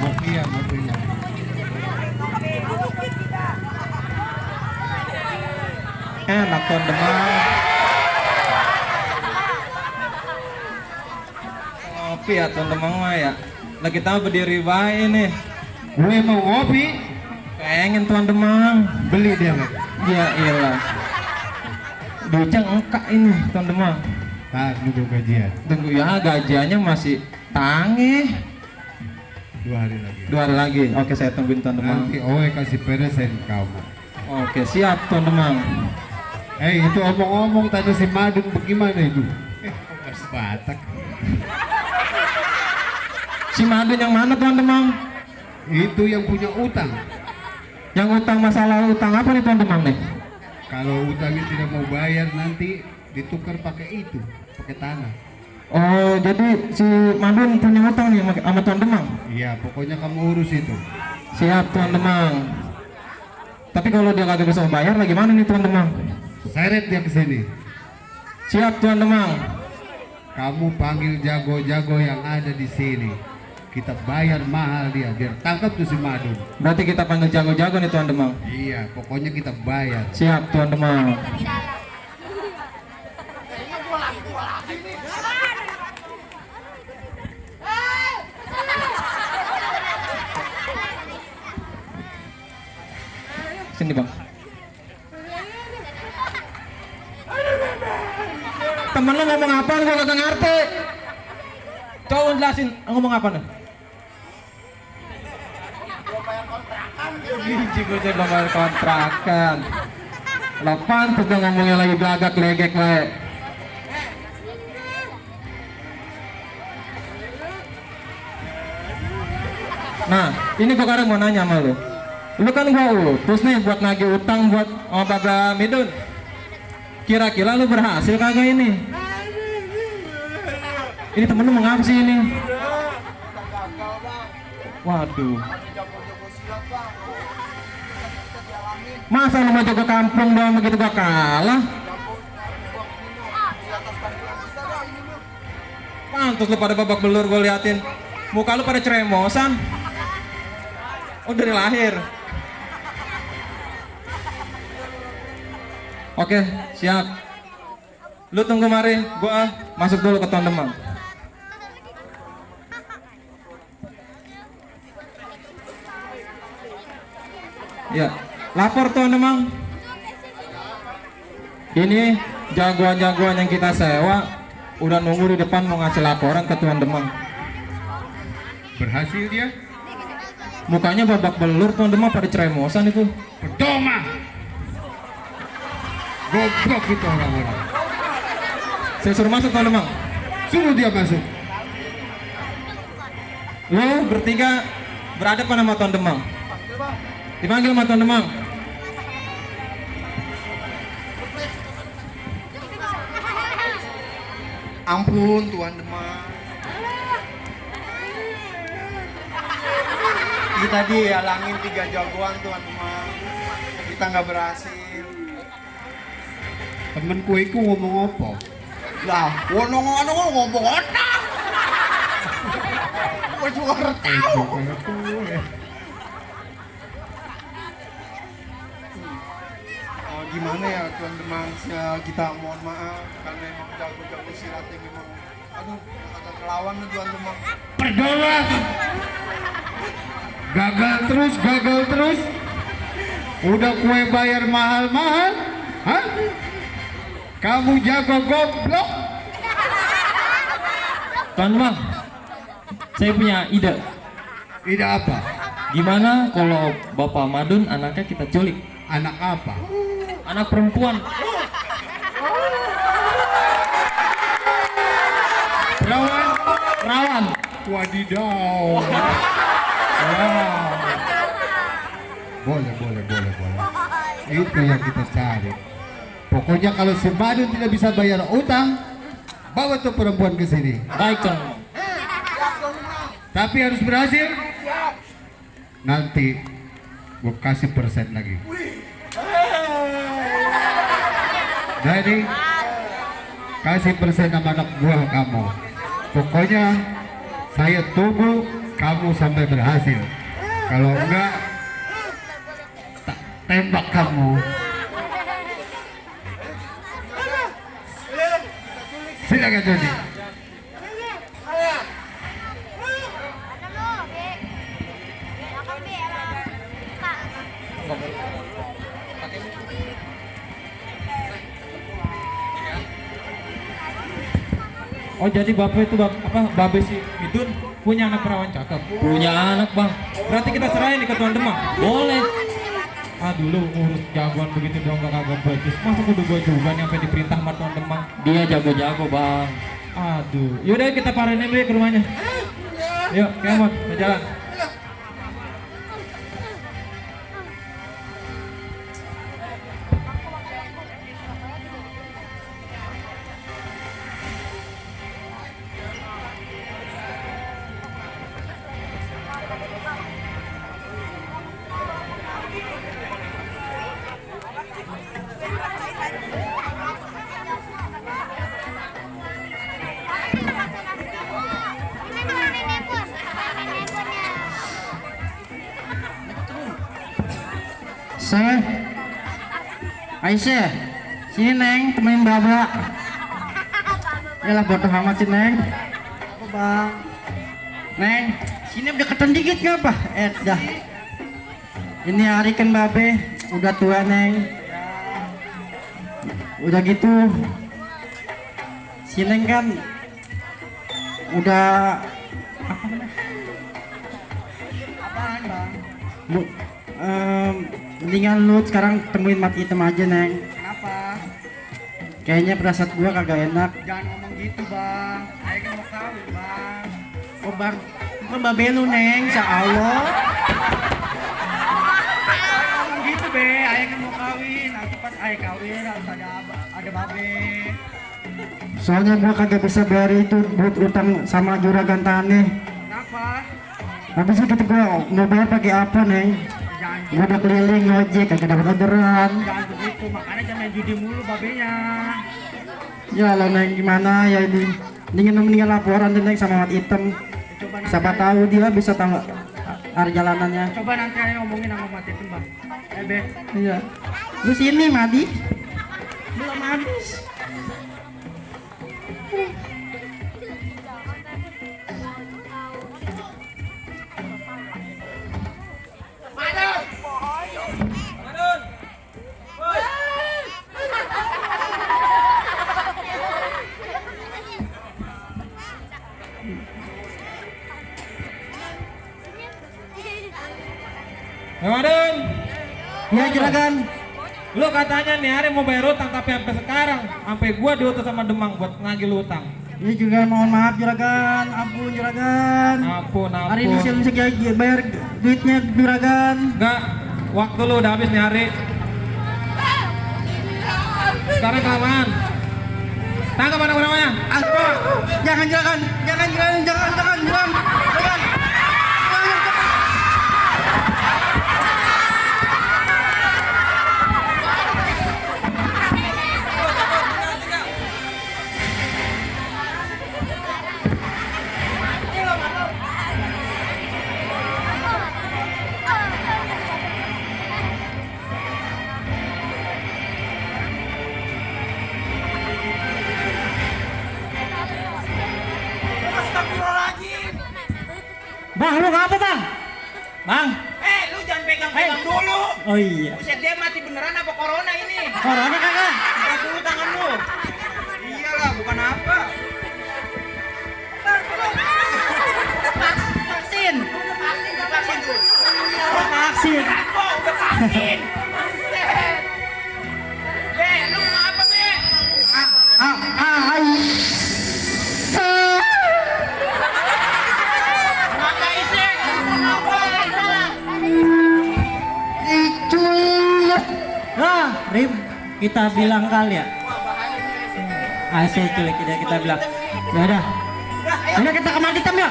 Mafia, mafia. Enak tuan Demang. Ngopi ya tuan Demang mah ya. Lah kita berdiri baik nih. Gue mau ngopi, Pengen tuan Demang. beli dia Mek. Ya iyalah. Duitnya engkak ini tuan Demang. Tak nunggu gajian. Tunggu ya gajiannya masih tangih. 2 hari lagi. 2 hari lagi. Oke saya tungguin tuan Demang. Nanti Owe kasih persen kamu. Oke siap tuan Demang. Itu omong-omong tadi si Madun bagaimana itu? Mas Batak. Si Madun yang mana tuan Demang? Itu yang punya utang. Yang utang masalah utang apa nih tuan Demang nih? Kalau utangnya tidak mau bayar nanti ditukar pakai itu, pakai tanah. Oh jadi si Madun punya utang nih sama tuan Demang? Iya, pokoknya kamu urus itu. Siap tuan Demang. Tapi kalau dia kagak bisa bayar lagi mana nih tuan Demang? Seret dia ke sini. Siap tuan Demang. Kamu panggil jago-jago yang ada di sini. Kita bayar mahal dia biar tangkap tuh si Madun. Berarti kita panggil jago-jago nih tuan Demang. Iya, pokoknya kita bayar. Siap tuan Demang. Sini bang. Temen lu ngomong apa? Gua kagak ngerti. Coba jelasin ngomong apa nih? Biji gue jadi bayar kontrakan. Lepan tuh dia ngomongnya lagi belagak legek baik. Nah, ini gua sekarang mau nanya sama lu. Lu kan gua utus nih buat nagih utang buat Bapak Midun. Kira-kira lu berhasil kagak ini? Ini temen lu mau ngapa sih ini? Waduh. Masa lu mau jaga kampung doang begitu gak kalah? Pantes lu pada babak belur gue liatin. Muka lu pada ceremosan. Oh dari lahir. Oke, siap. Lu tunggu mari, gua masuk dulu ke Tuan Demang. Ya, lapor Tuan Demang. Ini jagoan-jagoan yang kita sewa udah nunggu di depan mau ngasih laporan ke Tuan Demang. Berhasil dia? Mukanya babak belur Tuan Demang pada ceremosan itu. Percuma. Goblok itu orang-orang. Saya suruh masuk Tuan Demang. Suruh dia masuk. Lo bertiga berhadapan sama Tuan Demang. Dipanggil sama Tuan Demang. Ampun Tuan Demang. Kita dihalangin 3 jagoan Tuan Demang. Kita nggak berhasil. Temenku itu ngomong apa? Lah, ngomong apa? Gue juga harus tahu. Gimana ya Tuan Demang, kita mohon maaf karena emang jago-jago silatnya memang aduh agak kelawan nih Tuan Demang. Pergaulan. Gagal terus. Udah kue bayar mahal-mahal. Hah? Kamu jago goblok. Tuan Bang, saya punya ide. Ide apa? Gimana kalau Bapak Madun anaknya kita culik? Anak apa? Anak perempuan. Perawan. Wadidaw. Boleh. Itu yang kita cari. Pokoknya kalau si Madun tidak bisa bayar utang, bawa tuh perempuan ke sini. Baik, Tuan Bang. Tapi harus berhasil. Nanti gue kasih persen lagi. Jadi kasih persen sama anak buah kamu. Pokoknya saya tunggu kamu sampai berhasil. Kalau enggak, tak tembak kamu. Silakan Jody. Oh jadi bapak itu babe si Midun punya anak perawan cakep. Punya anak, Bang. Berarti kita serahin nih ke Tuan Demang. Boleh. Ah dulu ngurus jagoan begitu dong gak kagak bagus. Masa kudu gue juga nih sampai diperintah sama Tuan Demang. Dia jago-jago, Bang. Aduh, yaudah kita parahin aja ke rumahnya. Yuk, kemon, mau jalan. Aisyah, sini Neng, temenin Baba. Yalah bodoh amat sih Neng. Apa Bang? Neng, sini udah keton dikit ngapa? Dah. Ini hari kan Babe, udah tua Neng. Udah gitu. Si Neng kan udah apa namanya? Apaan Bang? Mendingan lu sekarang temuin mati hitam aja Neng. Kenapa? Kayaknya perasaan gua kagak enak. Jangan ngomong gitu bang. Ayo kan mau kawin bang. Oh Bang, bukan babe lu Neng, insya Allah. Jangan ngomong gitu be. Ayo kan mau kawin. Nanti pas ayo kawin harus ada babe. Soalnya gua kagak bisa bayar itu buat utang sama juragan Tani. Kenapa? Habis itu gua mau bayar pakai apa Neng? Jangan, Gua udah keliling ngojek kagak dapat orderan. jangan begitu. Makanya jangan main judi mulu babenya. Ya lah Neng, gimana ya ini? Mendingan laporan deh Neng sama mati hitam. Coba nanti, Siapa tahu dia bisa tahu arah jalanannya. coba nanti ayo ngomongin sama mati itu bang. Be. Iya. Lu sini Madi. Belum habis. Madun, Ya juragan. lu katanya nih hari mau bayar utang tapi sampai sekarang, sampai gua diutus sama Demang buat ngagih lu utang. Ini juga mohon maaf juragan, ampun juragan. Ampun. Hari ini saya bisa bayar duitnya juragan. Enggak, waktu lu udah habis nih hari. Sekarang kelamaan. Tangkap anak namanya. Apa? Jangan juragan. Bang, lu ngapa bang? Bang. Lu jangan pegang-pegang dulu. Oh iya. Buset, dia mati beneran apa corona ini? Corona kagak? Buka dulu tangan lu. Iyalah, bukan apa. Vaksin. Vaksin tuh. Vaksin. Oh, udah vaksin. Buset. Be, lu mau apa, Be? Maka isi. Nah, Rim, kita bilang kali ya. Asal culik kita bilang. Ya udah. Ayo kita ke mandi tam ya.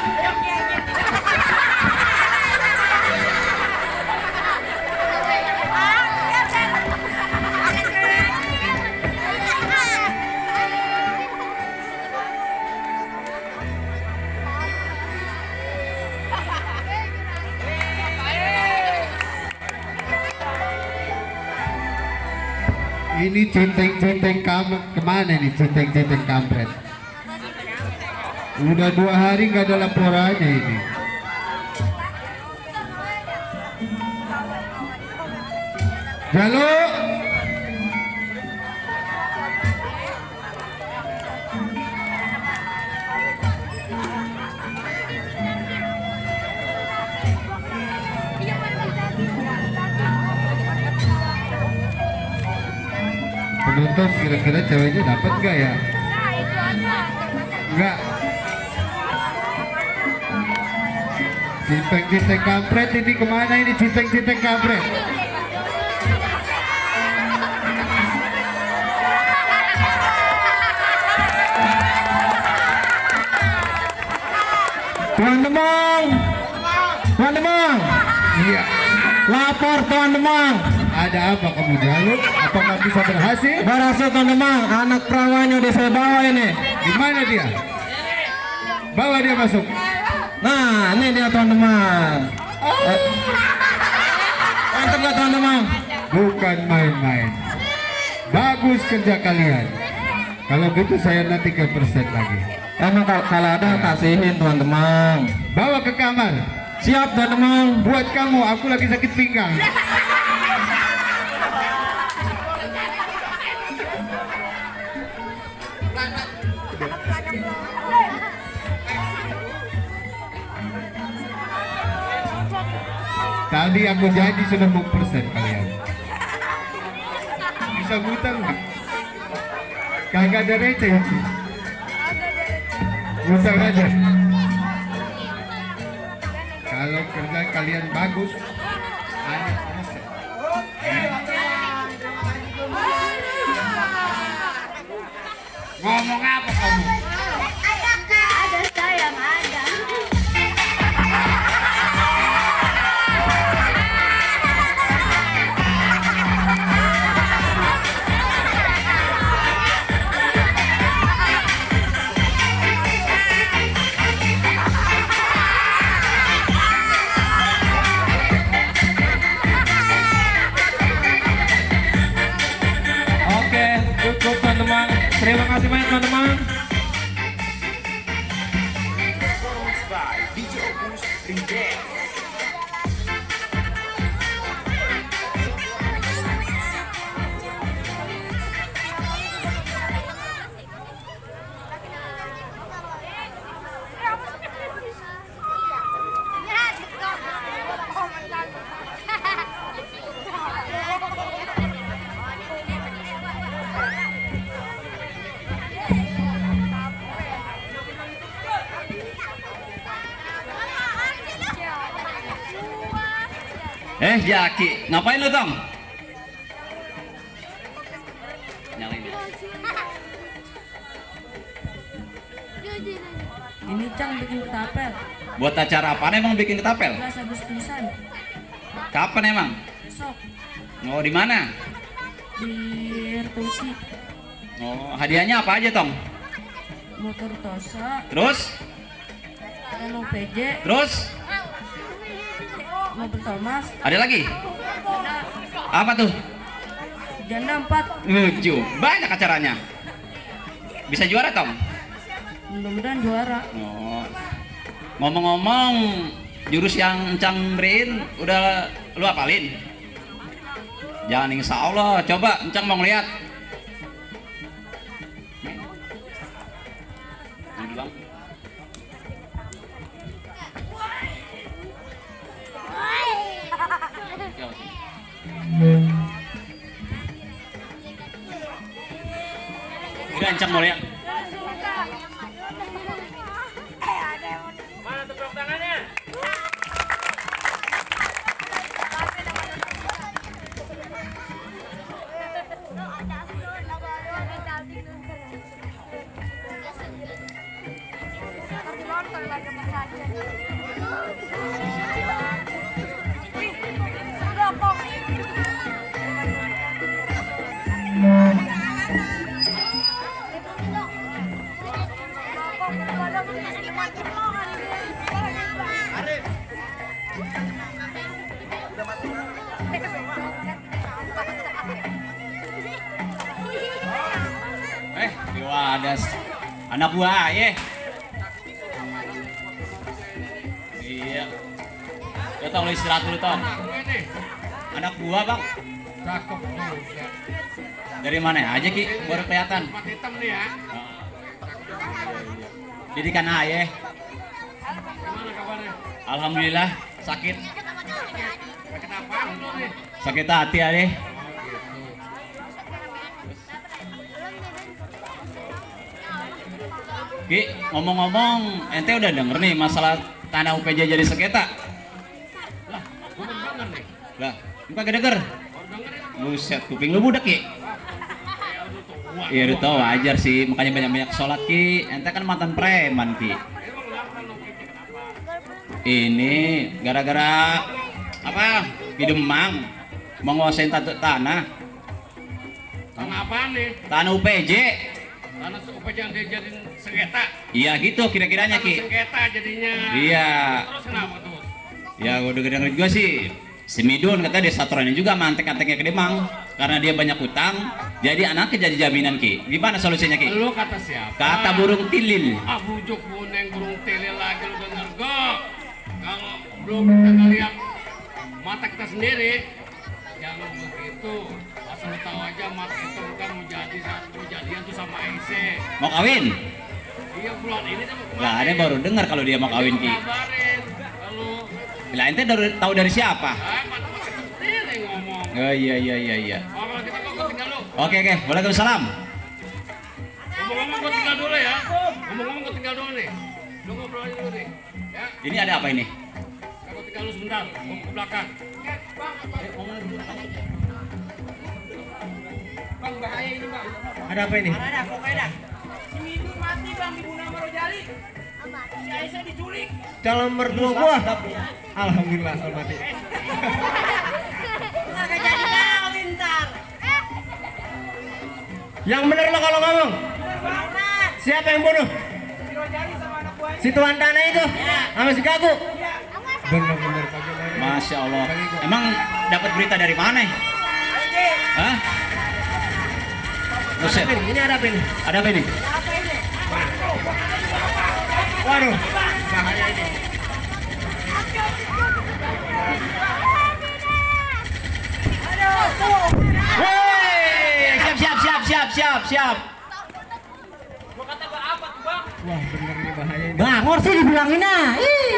Ini centeng-centeng kamu kemana nih, centeng-centeng kampret? Udah 2 hari nggak ada laporannya ini. Jalo. Penonton kira-kira ceweknya dapat nggak ya? Enggak. Cinteng-cinteng kampret ini kemana ini, cinteng-cinteng kampret? Tuan Demang. Tuan Demang. Iya. Lapor Tuan Demang. Ada apa kamu Jaluk? Apakah bisa berhasil? Berhasil Tuan Demang. Anak perawannya udah saya bawa ini. Di mana dia? Bawa dia masuk. Nah, ini dia Tuan Demang. Mantap gak Tuan Demang? Bukan main-main. Bagus kerja kalian. Kalau gitu saya nanti ke persen lagi. Emang kalau ada kasihin Tuan Demang. Bawa ke kamar. Siap Tuan Demang. Buat kamu, aku lagi sakit pinggang. Tadi aku janji sudah mau persen kalian. Bisa ngutang nggak? Kagak ada receh. Ngutang aja. Kalau kerja kalian bagus, ada persen. Ngomong apa kamu? Ada sayang ada. Oke, cukup Tuan Demang. Terima kasih banyak Tuan Demang. Jaki, ngapain lu Tom? Nyalain ya. Ini Cang bikin ketapel. Buat acara apaan emang bikin ketapel? 11 Agustusan. Kapan emang? Besok Oh, di mana? di RTC. Oh, hadiahnya apa aja, Tom? Motor Tosa, Terus? Renault PJ, Terus? mobil Thomas, Ada lagi? ada Apa tuh? janda 4. Lucu. Banyak acaranya. Bisa juara, Tom? Mudah-mudahan juara. Oh. Ngomong-ngomong, jurus yang Encang beriin udah lu hafalin? Jangan insya Allah, coba Encang mau ngeliat. Ini Bang. Ya, Mas. Udah Encang mau lihat. Mana tepuk tangannya? Ada anak buah ya. Iya. Ya tolong istirahat dulu Ton. Anak buah Bang. Cakep juga. Dari mana aja Ki? Baru kelihatan. Mat hitam nih ya. Didikan ayah. Gimana kabarnya? Alhamdulillah sakit. Sakit apaan lu nih? Sakit hati ya deh. Ki, ngomong-ngomong, ente udah denger nih masalah tanah UPJ jadi sengketa? Lah, gua kan denger nih. Lah, lu kagak denger? Buset, kuping lu budak Ki. Iya udah tau, wajar sih, makanya banyak-banyak sholat Ki. Ente kan mantan preman Ki. Ini gara-gara apa? Di Demang mau nguasain tanah. Tanah apaan nih? Tanah UPJ. Tanah UPJ yang dia jadiin sengketa. Iya gitu kira-kiranya Tanah Ki. sengketa jadinya. Iya. Terus kenapa tuh? Ya udah denger juga sih. Si Midun katanya dia saturannya juga mantek-anteknya ke Demang karena dia banyak utang, jadi anaknya jadi jaminan Ki. Gimana solusinya Ki? Lu kata siapa? Kata burung tilil. Ah bujuk buneng burung tilil lagi lu denger gak? Kalau belum kita lihat mata kita sendiri, jangan begitu. Asal lu tahu aja mata itu bukan mau jadian tuh sama Aisyah. Mau kawin? Iya bulan ini tuh mau Lah, ada baru dengar kalau dia mau kawin Ki. kabarin kalau Lah ente tahu dari siapa? mata kita sendiri ngomong. Oh iya. Oh, kalau kita mau tinggal lu. Oke. Waalaikumsalam. Ngomong-ngomong gue tinggal dulu ya. Ngomong-ngomong gue tinggal dulu nih. Lu ngobrol aja dulu nih. Ya, Ini ada apa ini? aku tinggal dulu sebentar. Mau ke belakang. Bang, bahaya ini bang. Ada apa ini? Ada pokoknya. Si Midu mati bang dibunuh sama Rojali. Si Aisyah diculik. Calon mertua gua. Alhamdulillah selamat mati. Kagak jadi kawin ntar. Yang bener lo kalau ngomong. Siapa yang bunuh? Si Rojali sama anak buahnya. Si tuan tanah itu sama si Gagu. Bener-bener Masya Allah. Emang dapat berita dari mana? Hah? Buset. Ini ada apa ini? Ada apa ini? Waduh, bahaya ini. Woi, siap. Wah, bener ini bahaya ini. Bangor sih dibilangin ah. Ih.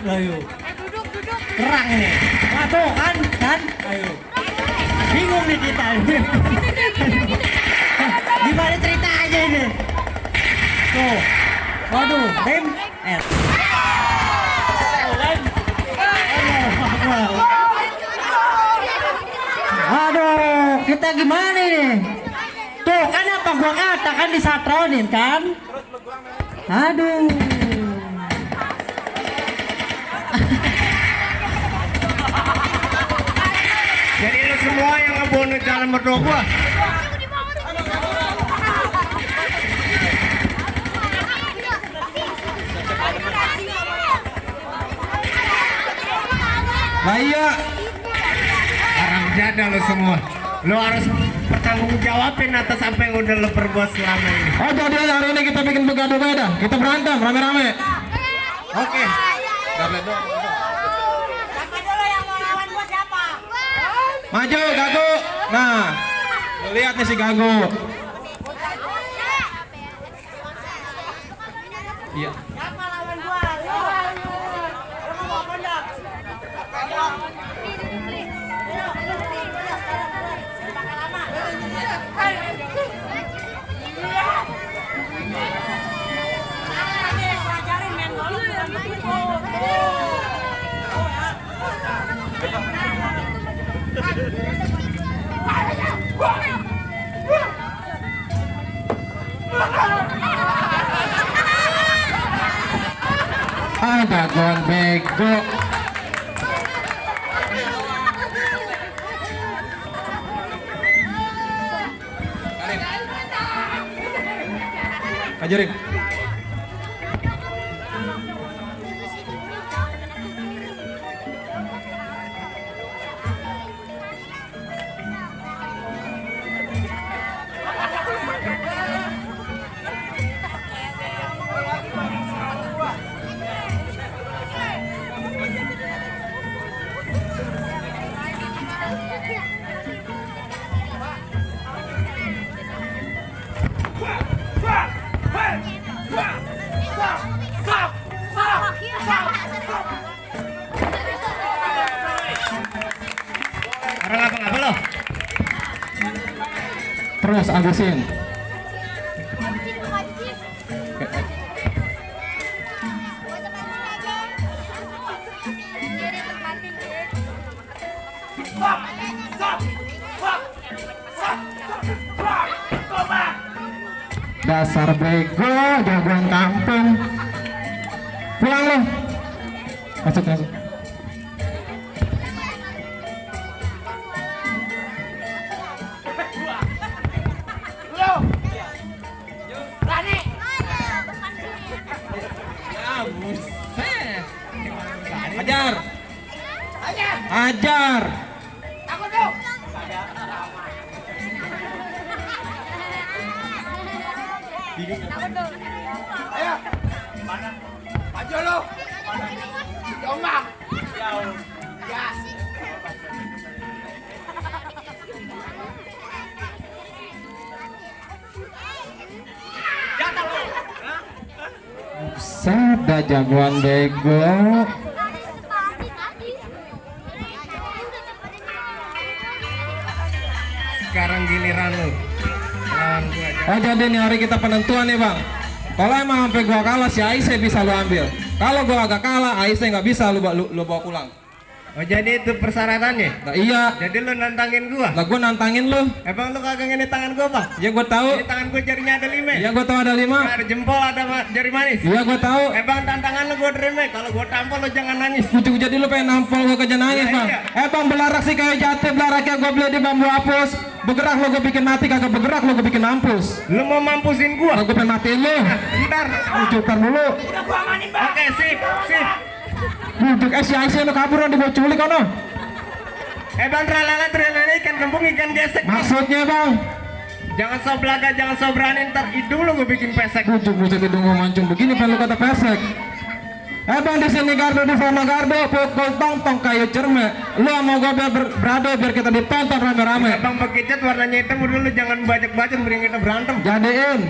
Ayo. Duduk. Terang ini. Waduh kan? Ayo. Bingung nih kita. Gimana cerita aja ini? Tuh. Waduh, Dem. Aduh, kita gimana ini? Tuh kan apa gua katakan disatronin kan? Aduh. Jadi lu semua yang ngebunuh calon mertua gua. Nah iya. Orang jada lu semua. Lu harus bertanggung jawabin atas apa yang udah lo perbuat selama ini. Oh jadi hari ini kita bikin begaduh beda, kita berantem rame-rame. Oke. Maju Gago. Nah, lihat nih si Gago. Iya. Ah, Gagon bego. Ajarin. Orang apa lo? Terus abisin. Dasar bego, jagoan kampung. Pulang lo. Masuk. Ajar. Ajar. Aku tuh. Ayo. Mana? Maju lo. Jombang. Jauh. Ya. Jatuh lo. Sada jagoan bego. Sekarang giliran lu. Lawan gua. Oh jadi nih hari kita penentuan nih bang. Kalau emang sampai gua kalah si Aisyah bisa lu ambil. Kalau gua agak kalah Aisyah nggak bisa lu bawa pulang. Oh jadi itu persyaratannya? Nah, iya. Jadi lu nantangin gua? Lah gua nantangin lu. Emang lu kagak ngene tangan gua, Bang? Ya gua tahu. Ini tangan gua jarinya ada 5. Iya gua tahu ada 5. Ada jempol, ada jari manis. Iya gua tahu. Bang tantangan lu gua terima. Kalau gua tampol lu jangan nangis. Pucuk jadi lu pengen nampol gua kerja nangis Iya, bang. iya. Bang belarak sih kayak jati belaraknya gua beli di bambu hapus. Bergerak lu gua bikin mati, kagak bergerak lu gua bikin mampus. Lu mau mampusin gua? Gua pengen matiin lu. Ntar. Pucukan dulu. Udah gua amanin, Bang. Oke, sip. Pucuk si Aisyah lu kabur di bawah culik kono. Bang tralala ikan kembung ikan gesek. Maksudnya bang. Jangan so belaga, jangan so berani, ntar hidung lu gua bikin pesek. Pucuk hidung gua mancung begini pengen lu kata pesek. Bang di sini gardo, di sana gardo, pukul tong kayu cerme. Lu mau gua berado biar kita ditonton rame-rame. Bang bekicet warnanya hitam udah lu jangan bajak-bajak beri kita berantem. Jadiin.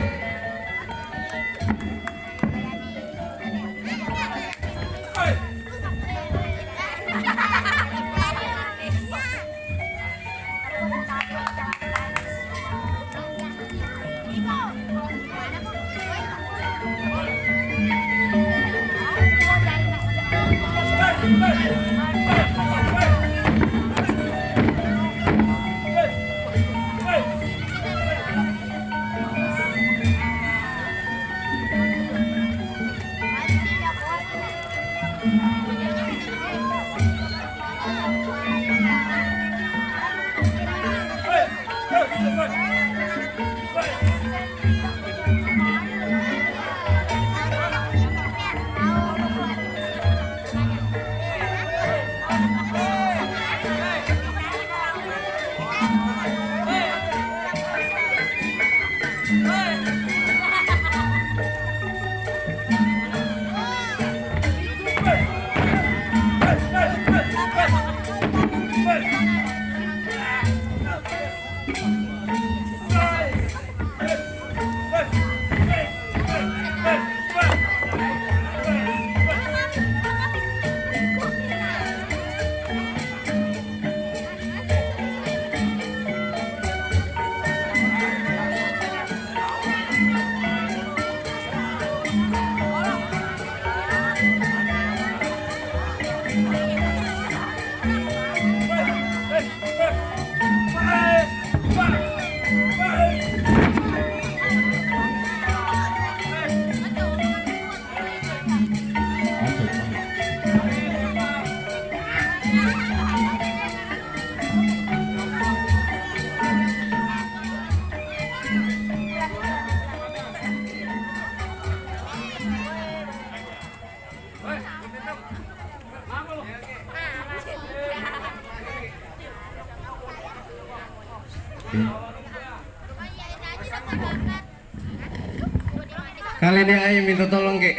Kali ini Ayo minta tolong ke.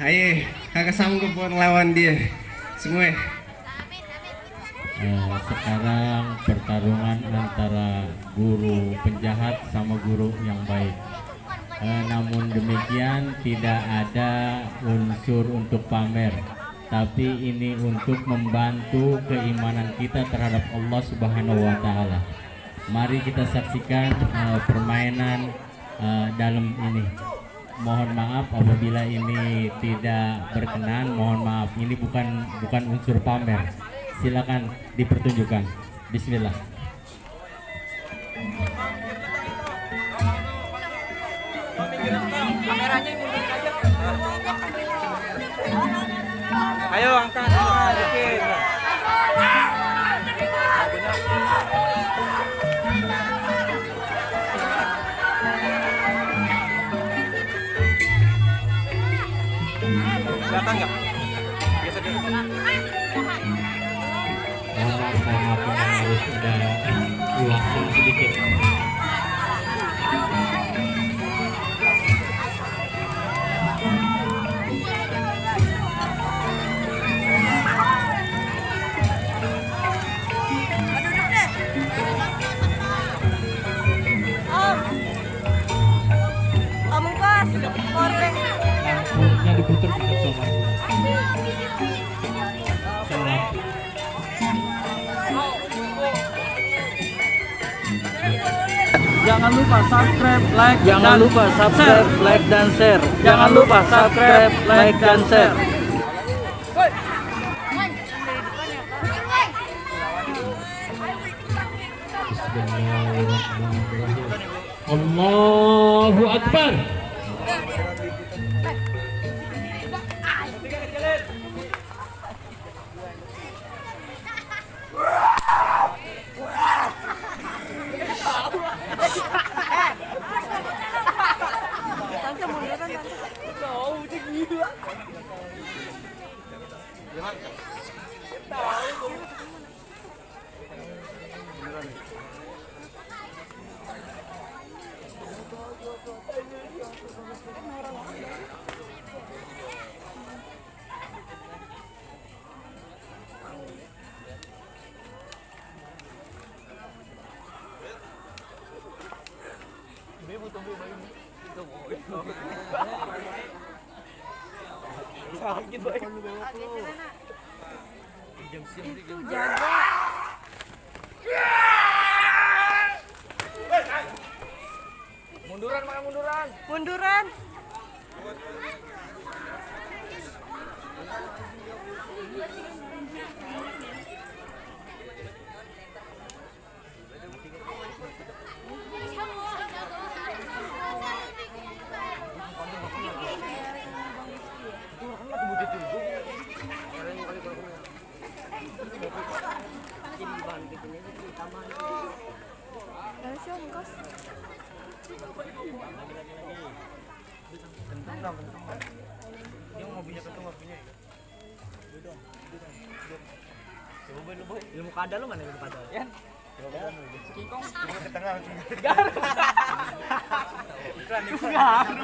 Ayo kagak sanggup buat lawan dia semua. Sekarang pertarungan antara guru penjahat sama guru yang baik. Namun demikian tidak ada unsur untuk pamer, tapi ini untuk membantu keimanan kita terhadap Allah Subhanahu wa Ta'ala. Mari kita saksikan permainan dalam ini. Mohon maaf apabila ini tidak berkenan, mohon maaf. Ini bukan unsur pamer. Silakan dipertunjukkan. Bismillah. Ayo angkat dikit. Kelihatan nggak? Biasa dulu. Maaf, harus ada ulang sedikit. Lampunya diputar bisa solar. Jangan lupa subscribe, like, dan share. Jangan lupa subscribe, like, dan share. Allahu Akbar. Itu jaga. Munduran, makan munduran. Munduran. Ilmu kada lu mana ilmu kada? Ya. Kingkong ke tengah. Iklan iklan.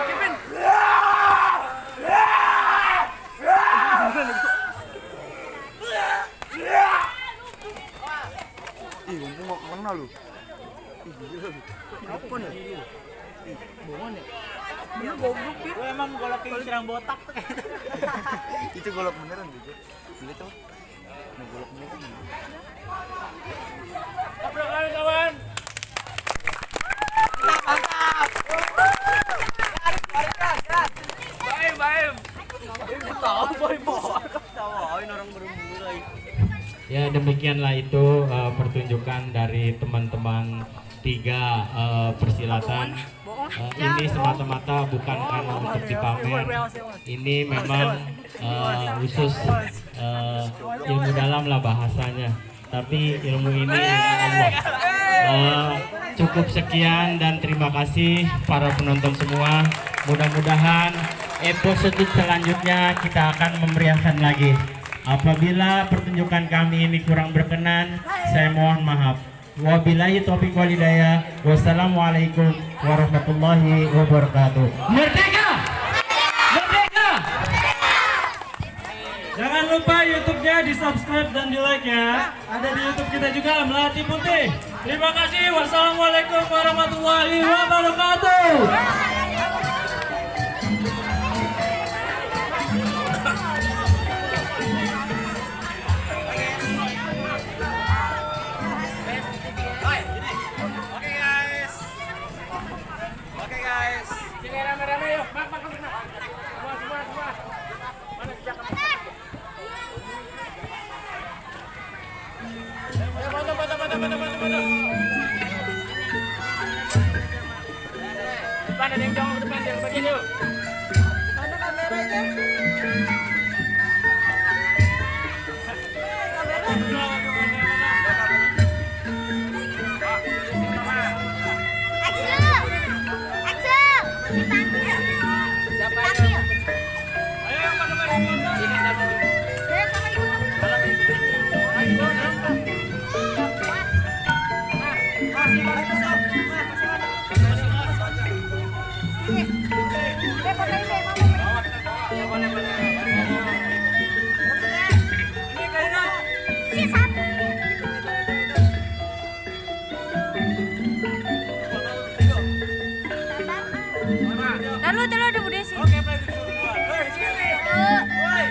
Kevin. Ih, mumpung mau kemana lu? Ih, gila lu. Apa nih? Ih, bohong ya? Iya, goblok ya. Lu emang golok yang serang botak tuh. Itu golok beneran gitu. Gila tuh. Ini golok beneran. Tabrak kali kawan. Mantap. Baim. Ini tahu boy. Tawain orang berumur. Ya demikianlah itu pertunjukan dari teman-teman 3 persilatan ini semata-mata bukan karena untuk dipamer. Ini memang khusus ilmu dalam lah bahasanya. Tapi ilmu ini ilmu Allah. Cukup sekian dan terima kasih para penonton semua. Mudah-mudahan episode selanjutnya kita akan memeriahkan lagi. Apabila pertunjukan kami ini kurang berkenan, saya mohon maaf. Wabillahi taufiq wal hidayah. Wassalamualaikum warahmatullahi wabarakatuh. Merdeka! Merdeka! Jangan lupa YouTube-nya di-subscribe dan di-like ya. Ada di YouTube kita juga, Melati Putih. Terima kasih. Wassalamualaikum warahmatullahi wabarakatuh. Depan ada yang jauh ke depan, yang bagian yuk. Mana kameranya? Taruh ada Bu Desi. Oke, play dulu. Hei, sini. Woi.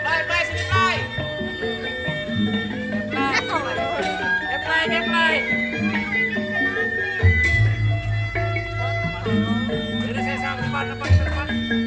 Play sini play. Play. Jadi saya sampai depan.